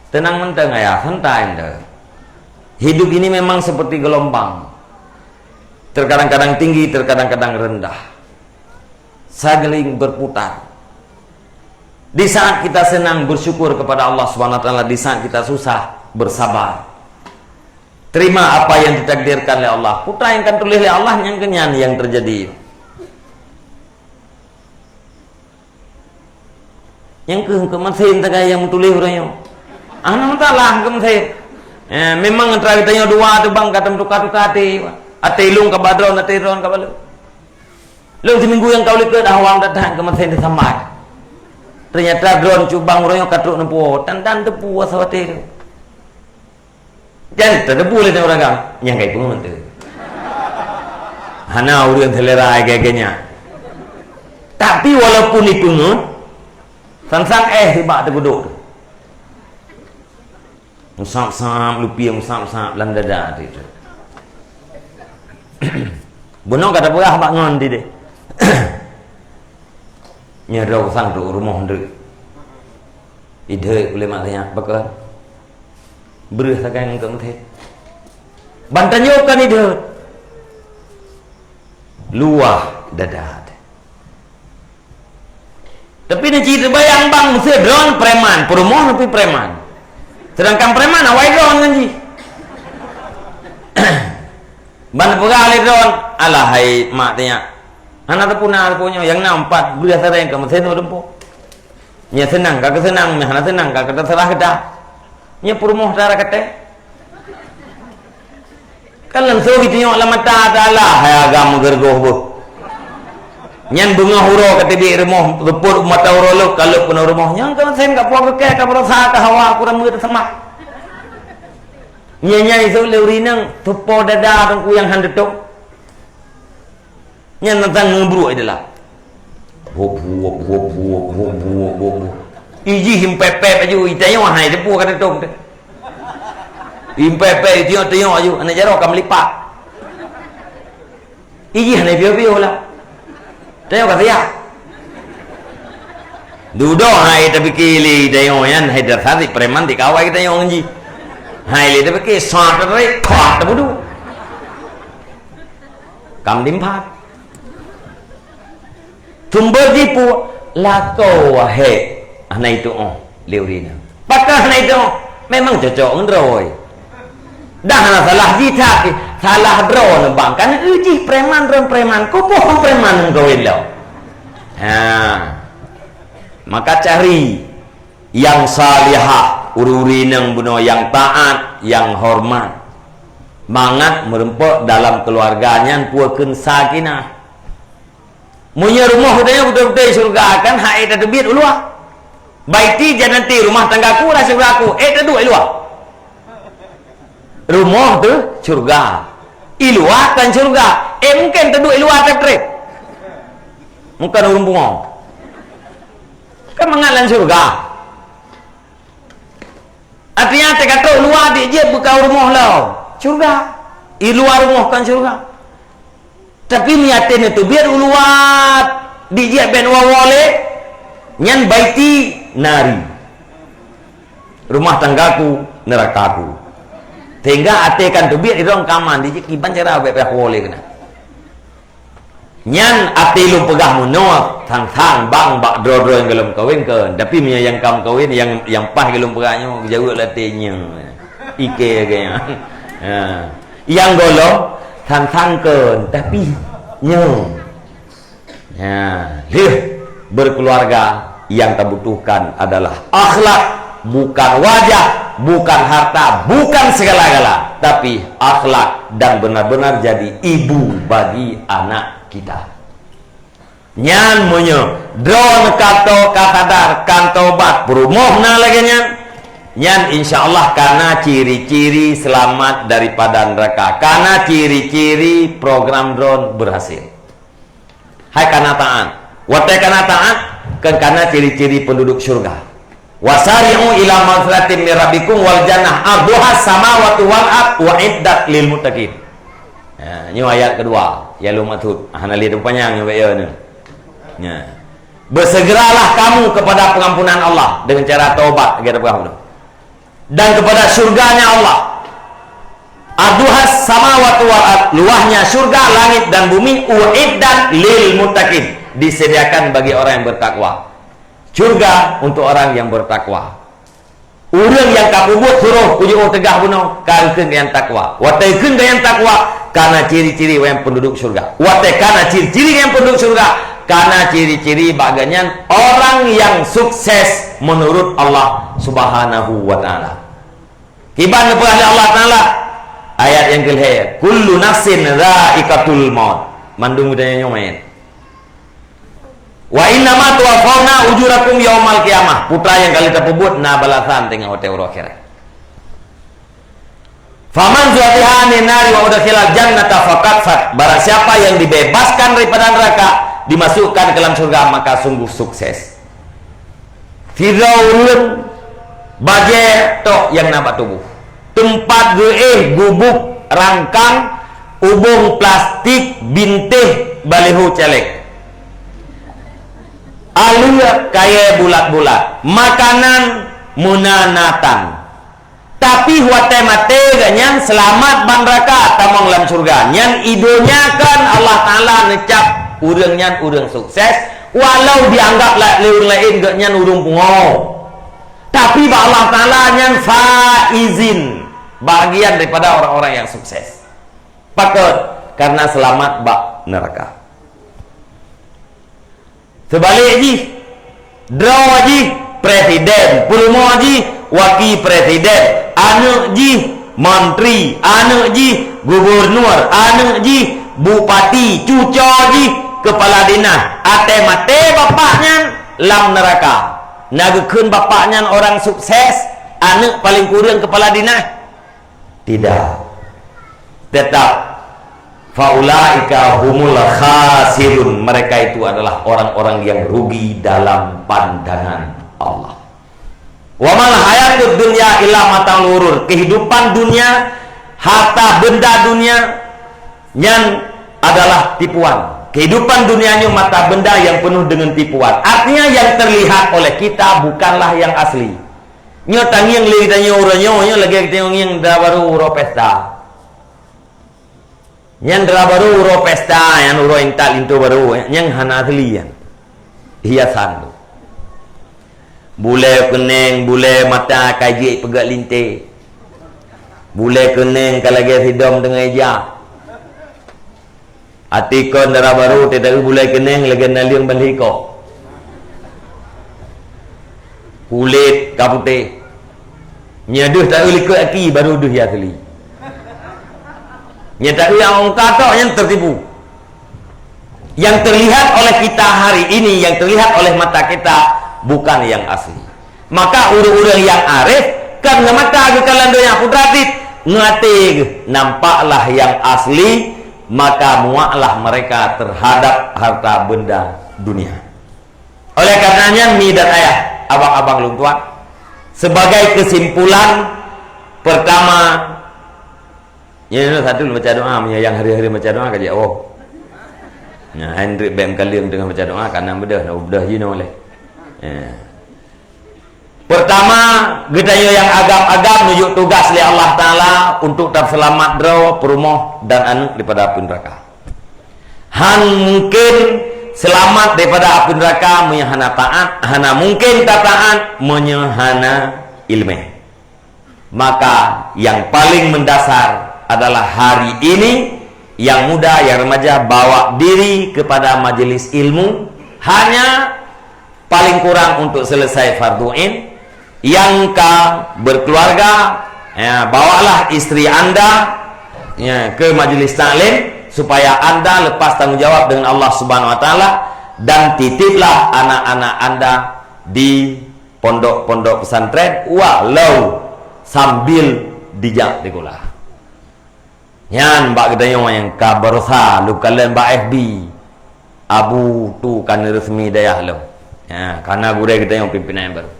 "Tenang mantong ayah, santai mantong. Hidup ini memang seperti gelombang. Terkadang-kadang tinggi, terkadang-kadang rendah." Saling berputar. Di saat kita senang, bersyukur kepada Allah Subhanahu wa Taala, di saat kita susah, bersabar. Terima apa yang ditakdirkan oleh Allah. Peue nyang ka tuléh lé Allah, nyang keu nyan nyang teujadi. Nyang keuh keu meusen tagai nyang meutuléh uroe nyoe. Hana masalah keu meusen. Eh, memang antara geutanyoe dua tu bang ka teumeutuka-tuka até. Até lôn ka bak droeneuh, até droeneuh ka bak lôn. Lôn siminggu nyang ka u likot awai that-that keu meusen teusambat. Teunyata droeneuh cubang uroe nyoe ka trok neupue, tan-tan teupue asoe até tu. Jan tateupeue lé ureueng agam nyang ka ipeungeut teuh. Hana ureueng selera lagèe nyan. Tapi walaupun ipeungeut, sang-sang éh sibak teugudok teuh. Musap-sap, lupieng musap-sap lam dada teuh. Bunoe ka tapeugah bak ngon teuh deh. Nyoe droe sang trok u rumoh ndeuek. Idhôt ulée mak lheueh nyan, pakon? Breueh sagai ngon keumeuthe. Ban tanyoe kan idhôt. Luwah dadat. Tapi neuci teubayang bang, meusé droen preman, peurumoh neupi preman. Seudangkan preman awai droen ngon jih. Ban peugah lé droen, "Alah hai mak teuh nyak. Hana teupuna teupeu nyoe, nyang na empat breueh sareng ka meusen u lumpoe." Nyan seunang ka keuseunang, nyan hana seunang ka keuteuseulah geuda. Nyan peurumoh tara katé. Kan langsông jitunyok lam mata, "Alah hai agam meugeureugoh beuh." Nyan beungoh uroe ka teubiet rumoh, seupôt mata uroe lheueh ka lheueh keunoe rumoh. Nyan ka meusen ka puwoe geukée ka baroesa ka hawa kurang meuteuseumak. Nyan nyan iseuôt lé ureueng inong, teupo dada teungku nyang han teutông. Nyan teuntang ngeubruek di dalam. Hop, hop, hop, hop, hop, hop, hop, hop. Ijih impepet aju, itanyong hai teupeu ka teutông teuh. Impepet, itanyong-tanyong aju, aneuk jaroe ka meulipat. Ijih hana piôh-piôh lah. Tanyong ka siap. Dudoe hai tapike lé tanyong nyan, hai dasar si preman dikawai tanyong jih. Hai lé tapike, sat tarik, kuat tabudu. Kam dimpat. Sumber jih peue? Lakoe wahé hana itu'oh lé ureueng inong. Pakon hana itu'oh? Memang cocok ngon droe. Dah hana salah jih that, salah droe nibak. Kan jih preman, droe preman. Kuboh preman ngon kawin lo. Ha. Maka cari nyang salihah, ureueng inong bunoe nyang taat, nyang horeumat. Mangat meureumpok dalam keuluwarga nyan peue kheun sakinah. Meunyoe rumoh geutanyoe beutôi-beutôi syeuruga, kan han ék tateubiet u luwa. Baiti jannati, rumah tanggaku adalah syeurugaku, ék taduek i luwa. Rumoh teuh syeuruga. I luwa kon syeuruga. Ék mungken taduek i luwa treb-treb. Mungken ureueng pungo. Kan mangat lam syeuruga. Artinya, teuka trok luwa dik jeuet beuka rumoh lom. Syeuruga. I luwa rumoh kon syeuruga. Tapi meunyoe até neuteubiet u luwa dik jeuet ben woe-woe lé, nyan baiti nari. Rumah tanggaku, neurakaku. Sehingga até kan teubiet idong kaman dik jeuet kiban cara bèk payah woe lé keunan. Nyan até lôn peugah meunoe, sang-sang bang bak droe-droe nyang gohlom kawen kon. Tapi meunyoe nyang ka meukawen, nyang, nyang paih gohlom peugah nyoe, geujaweueb lam até nyoe. Iké lagèe nyan. Ha. Nyang gohlom, sang-sang kon, tapi nyoe. Ha. Lheueh berkeluarga, yang tabutuhkan adalah akhlak, bukan wajah, bukan harta, bukan segala-gala, tapi akhlak dan benar-benar jadi ibu bagi anak kita. Nyan meunyoe droeneuh ka to-, ka sadar, ka tobat, peurumoh na lagèe nyan, nyan insya Allah kana ciri-ciri selamat daripada neraka, kana ciri-ciri program droeneuh berhasil. Hai kana taat. Watèe kana taat, kan kana ciri-ciri penduduk syurga. "Wasari'u ila maghfiratin min rabbikum wal jannah arduha samawati wal ard uiddat lil muttaqin." Ha, nyoe ayat kedua, ya lôn maksud. Hana lé teupanyang nyoe bèk yo nyoe. Ya. "Bersegeralah kamu kepada pengampunan Allah dengan cara taubat," kata Tuhan. Dan kepada syurganya Allah. "Arduhas samawati wal ard," luahnya syurga, langit dan bumi, "uiddat lil muttaqin," disediakan bagi orang yang bertakwa. Syurga untuk orang yang bertakwa. Ureueng nyang ka peubuet surôh kujeuet teugah bunoe, ka kheun nyang takwa. Watèe kheun nyang takwa, kana ciri-ciri nyang penduduk syurga. Watèe kana ciri-ciri nyang penduduk syurga, kana ciri-ciri bak geuh nyan orang yang sukses menurut Allah Subhanahu wa Ta'ala. Kiban neupeugah lé Allah Taala, ayat nyang keulhèe, "Kullu nafsin dzaiqatul maut." Mandum geutanyoe nyoe meunan. "Wa innama tuwaffauna ujurakum yaumal qiyamah." Peue nyang ka lheueh tapeubuet na balasan teungoh watèe uroe akhirat. "Faman zuhziha 'anin nari wa udkhilal jannata faqad faz." Barang siapa yang dibebaskan daripada neraka, dimasukkan ke dalam syurga, maka sungguh sukses. Sidroe ureueng bajèe tok nyang na bak tuboh. Teumpat geuéh gubuk rangkang, ubông plastik, bintéh, baliho caleg. Aleue kayèe bulat-bulat, makanan meunanatan. Tapi watèe maté geuh nyan seulamat bak neuraka tamong lam syeuruga. Nyan i donya kan Allah Taala neucap ureueng nyan ureueng sukses, walau dianggap la-, lé ureueng laén geuh nyan ureueng pungo. Tapi bak Allah Taala nyan faizin, bahagian daripada orang-orang yang sukses. Pakon? Karena seulamat bak neuraka. Seubalek jih, droe jih presiden, peurumoh jih waki presiden, aneuk jih mantri, aneuk jih gubernur, aneuk jih bupati, cuco jih keupala dinas. Watèe maté bapak nyan lam neuraka. Na geukheun bapak nyan orang sukses, aneuk paleng kureueng keupala dinas? Tidak. Tetap Faulaika humul khasirun, mereka itu adalah orang-orang yang rugi dalam pandangan Allah. Wa mal hayatud dunya illa mata'ul ghurur. Kehidupan dunia, harta benda dunia, nyan adalah tipuan. Kehidupan dunia nyoe mata benda yang penuh dengan tipuan. Artinya yang terlihat oleh kita bukanlah yang asli. Nyoe tangieng lé geutanyoe uroe nyoe, nyoe lagée geutanyoe ngieng dara barô uroe pesta. Nyan dara barô uroe pesta, nyan uroe intat linto barô, nyang hana asli nyan. Hiasan tu. Bulée keuneng, bulée mata ka jeuet peugét linté. Bulée keuneng ka lagée sidom teungoh ija. Até kon dara barô teuh bulée keuneng lagée naleueng ban lhée ikô. Kulét ka putéh. Nyan deuh taeu likot aki baru deuh ya asli. Nyan taeu nyang ongka tok nyan tertipu. Yang terlihat oleh kita hari ini, yang terlihat oleh mata kita, bukan yang asli. Maka ureuëng-ureuëng yang arif, kan ngon mata geukalon donya putra tit, ngon até geuh, nampaklah yang asli, maka muaklah mereka terhadap harta benda dunia. Oleh karenanya, mi dan ayah, abang-abang lôn tuan, sebagai kesimpulan, pertama, nyoe satu lôn baca doa, meunyoe nyang hari-hari baca doa ka jeuet, oh. Nah, hai ndeuek bèk meukaleueng teungoh baca doa, kana beudôh, na beudôh jinoe lé. Ya. Pertama, geutanyoe nyang agam-agam neujok tugas lé Allah Taala untuk taseulamat droe, peurumoh dan aneuk daripada api neuraka. Han mungkin seulamat daripada api neuraka meunyoe hana taat, hana mungkin tataat meunyoe hana ileumèe. Maka yang paling mendasar adalah hari ini yang muda, yang remaja bawa diri kepada majelis ilmu hanya paling kurang untuk selesai fardu ain, yang ka berkeluarga, ya, bawalah istri anda, ya, ke majelis taklim supaya anda lepas tanggung jawab dengan Allah Subhanahu wa taala dan titiplah anak-anak anda di pondok-pondok pesantren walau sambil dijak sikula. Nyan bak geutanyoe nyang ka barosa lôn kalon bak F B. Abu tu ka neureusmi dayah lom. Ha, kana gurèe geutanyoe pimpinan nyang baru.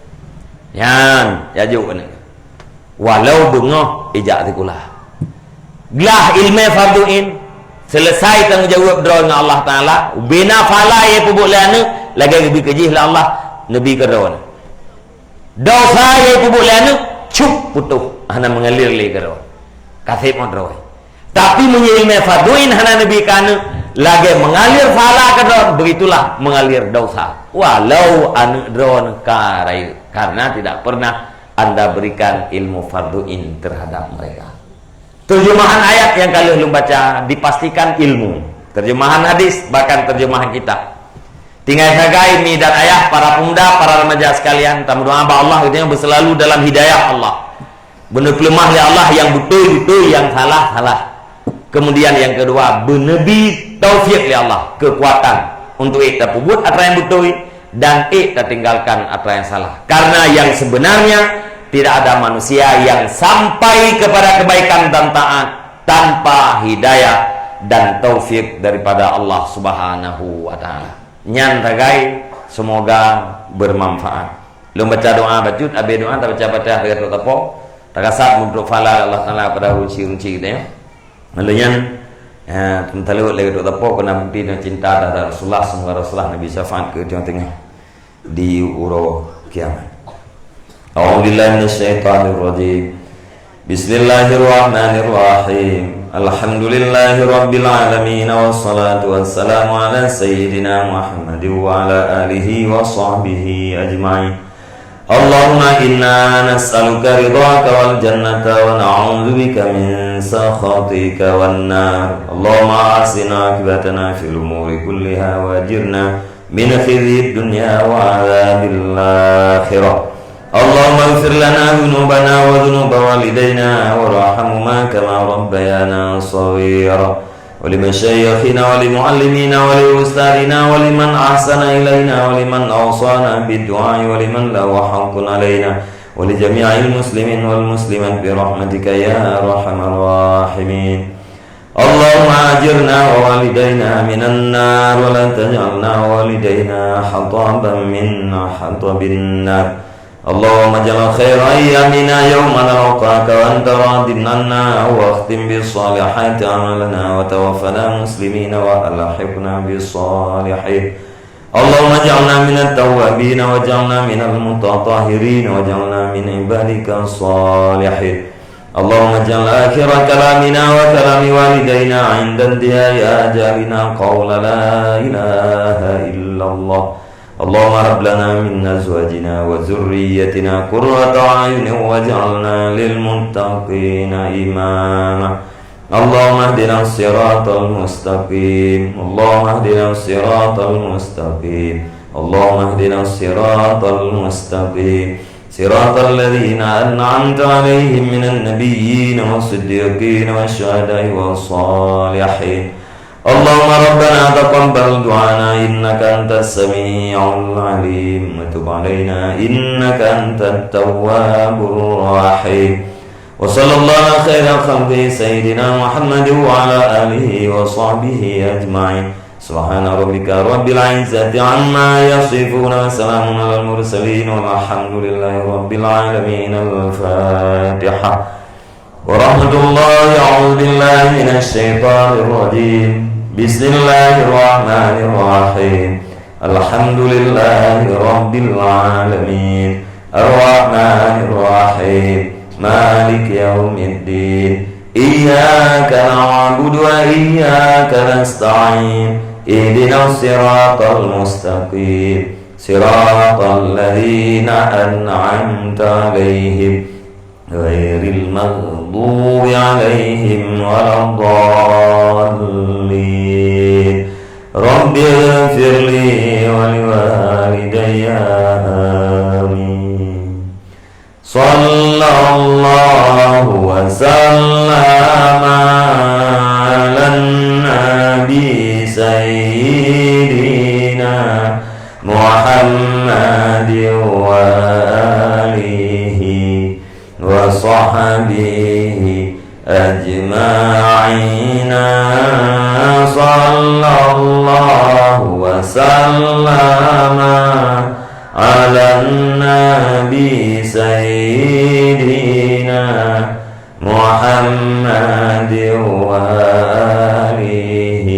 Nyan, ya juk keuneuk. Walau beungoh ijak sikula. Glah ileumèe fardu ain, selesai tanggung jaweueb droe ngon Allah Taala, ubena pahala nyang peubuet lé aneuk, lagèe geubi keujih lé Allah, neubi keu droe. Desya nyang peubuet lé aneuk, cup putôh, hana meungalir lé keudroe. Ka sép ngon droe. Tapi meunyoe ileumèe fardu ain hana neubi keu aneuk, lagèe meungalir pahala keudroe, begitulah meungalir desya. Walau aneuk droe ka rayeuk, karena tidak pernah anda berikan ilmu fardu ain terhadap mereka. Terjemahan ayat nyang ka lheueh lôn baca dipastikan ilmu. Terjemahan hadis, bahkan terjemahan kitab. Tinggai sagai mi dan ayah, para pemuda, para remaja sekalian, tameudoa bak Allah geutanyoe beuselalu dalam hidayah Allah. Beuneupeuleumoh lé Allah nyang beutôi-beutôi, nyang salah-salah. Kemudian nyang keudua, beuneubi taufik lé Allah, keukuatan untuk ék tapeubuet atra nyang beutôi dan ék tatinggalkan atra nyang salah. Karena yang sebenarnya tidak ada manusia yang sampai kepada kebaikan dan taat tanpa hidayah dan taufik daripada Allah Subhanahu wa taala. Nyan sagai, semoga bermanfaat. Lôn baca doa bacut, abéh doa tabaca Fatihah lagèe trok tapo. Takasab meunurot pahala Allah Taala pada runci-runci geutanyoe. Lalu nyan, eh, teuntaleut lagèe trok tapo, keu na bukti cinta terhadap Rasulullah, semoga Rasulullah neubi syafaat keu geutanyoe di uroe kiamat. A'udzubillahi minasyaitonirrajim. Bismillahirrahmanirrahim. Alhamdulillahirabbil alamin, wassalatu wassalamu ala sayyidina Muhammadin wa ala alihi wa sahbihi ajma'in. Allahumma inna nas'aluka ridhaka wal jannata wa na'udzubika min sakhatika wan nar. Allahumma ahsin aqibatana fil umuri kulliha wa ajirna min khizyid dunya wa adzabil akhirah. Allahumma ighfir lana dzunubana wa dzunuba walidaina warhamhuma kama rabbayana shaghira. Wa li masyayikhina wa li muallimina wa li ustadzina wa liman ahsana ilaina wa liman awsana bid du'a wa liman lahu haqqun alaina wa li jami'il muslimin wal muslimat bi rahmatika ya arhamar rahimin. اللهم أجرنا ووالدينا من النار، ولا تجعلنا ووالدينا حطبا من حطب النار. اللهم اجعل خير أيامنا يوم نلقاك وأنت راض عنا، واختم بالصالحات أعمالنا، وتوفنا مسلمين وألحقنا بالصالحين. اللهم اجعلنا من التوابين، واجعلنا من المتطهرين، واجعلنا من عبادك الصالحين. اللهم اجعل آخر كلامنا وكلام والدينا عند انتهاء آجالنا قول لا إله إلا الله. اللهم هب لنا من أزواجنا وذريتنا قرة أعين واجعلنا للمتقين إماما. اللهم اهدنا الصراط المستقيم. اللهم اهدنا الصراط المستقيم. اللهم اهدنا الصراط المستقيم. صراط الذين أنعمت عليهم من النبيين والصديقين والشهداء والصالحين. اللهم ربنا تقبل دعانا إنك أنت السميع العليم وتب علينا إنك أنت التواب الرحيم. وصلى الله على خير خلقه سيدنا محمد وعلى آله وصحبه أجمعين. سبحان ربك رب العزة عما يصفون وسلام على المرسلين والحمد لله رب العالمين. الفاتحة. ورحمة الله. أعوذ بالله من الشيطان الرجيم. بسم الله الرحمن الرحيم. الحمد لله رب العالمين. الرحمن الرحيم. مالك يوم الدين. إياك نعبد وإياك نستعين. اهدنا الصراط المستقيم. صراط الذين أنعمت عليهم غير المغضوب عليهم ولا الضالين. رب اغفر لي ولوالدي. آمين. صلى الله وسلم على النبي سيدنا محمد وآله وصحبه أجمعين. صلى الله وسلم على النبي سيدنا محمد وآله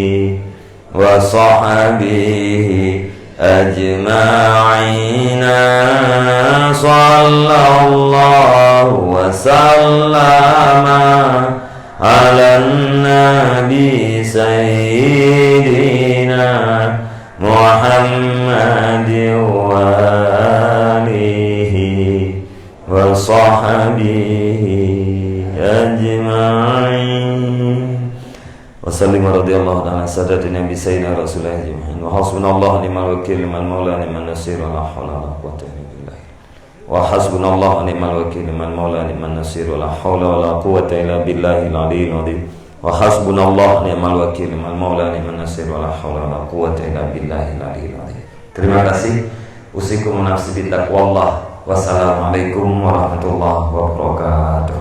وصحبه أجمعين. صلى الله وسلم على النبي سيدنا محمد وآله وصحبه أجمعين. وسلم رضي الله تعالى عن سادتنا بسيدنا رسول الله أجمعين. وحسبنا الله ونعم الوكيل، نعم المولى، نعم النصير، ولا حول ولا قوة إلا بالله. وحسبنا الله ونعم الوكيل، نعم المولى، نعم النصير، ولا حول ولا قوة إلا بالله العلي العظيم. وحسبنا الله ونعم الوكيل، نعم المولى، نعم النصير، ولا حول ولا قوة إلا بالله العلي العظيم. Terima kasih. أوصيكم ونفسي بتقوى الله. والسلام عليكم ورحمة الله وبركاته.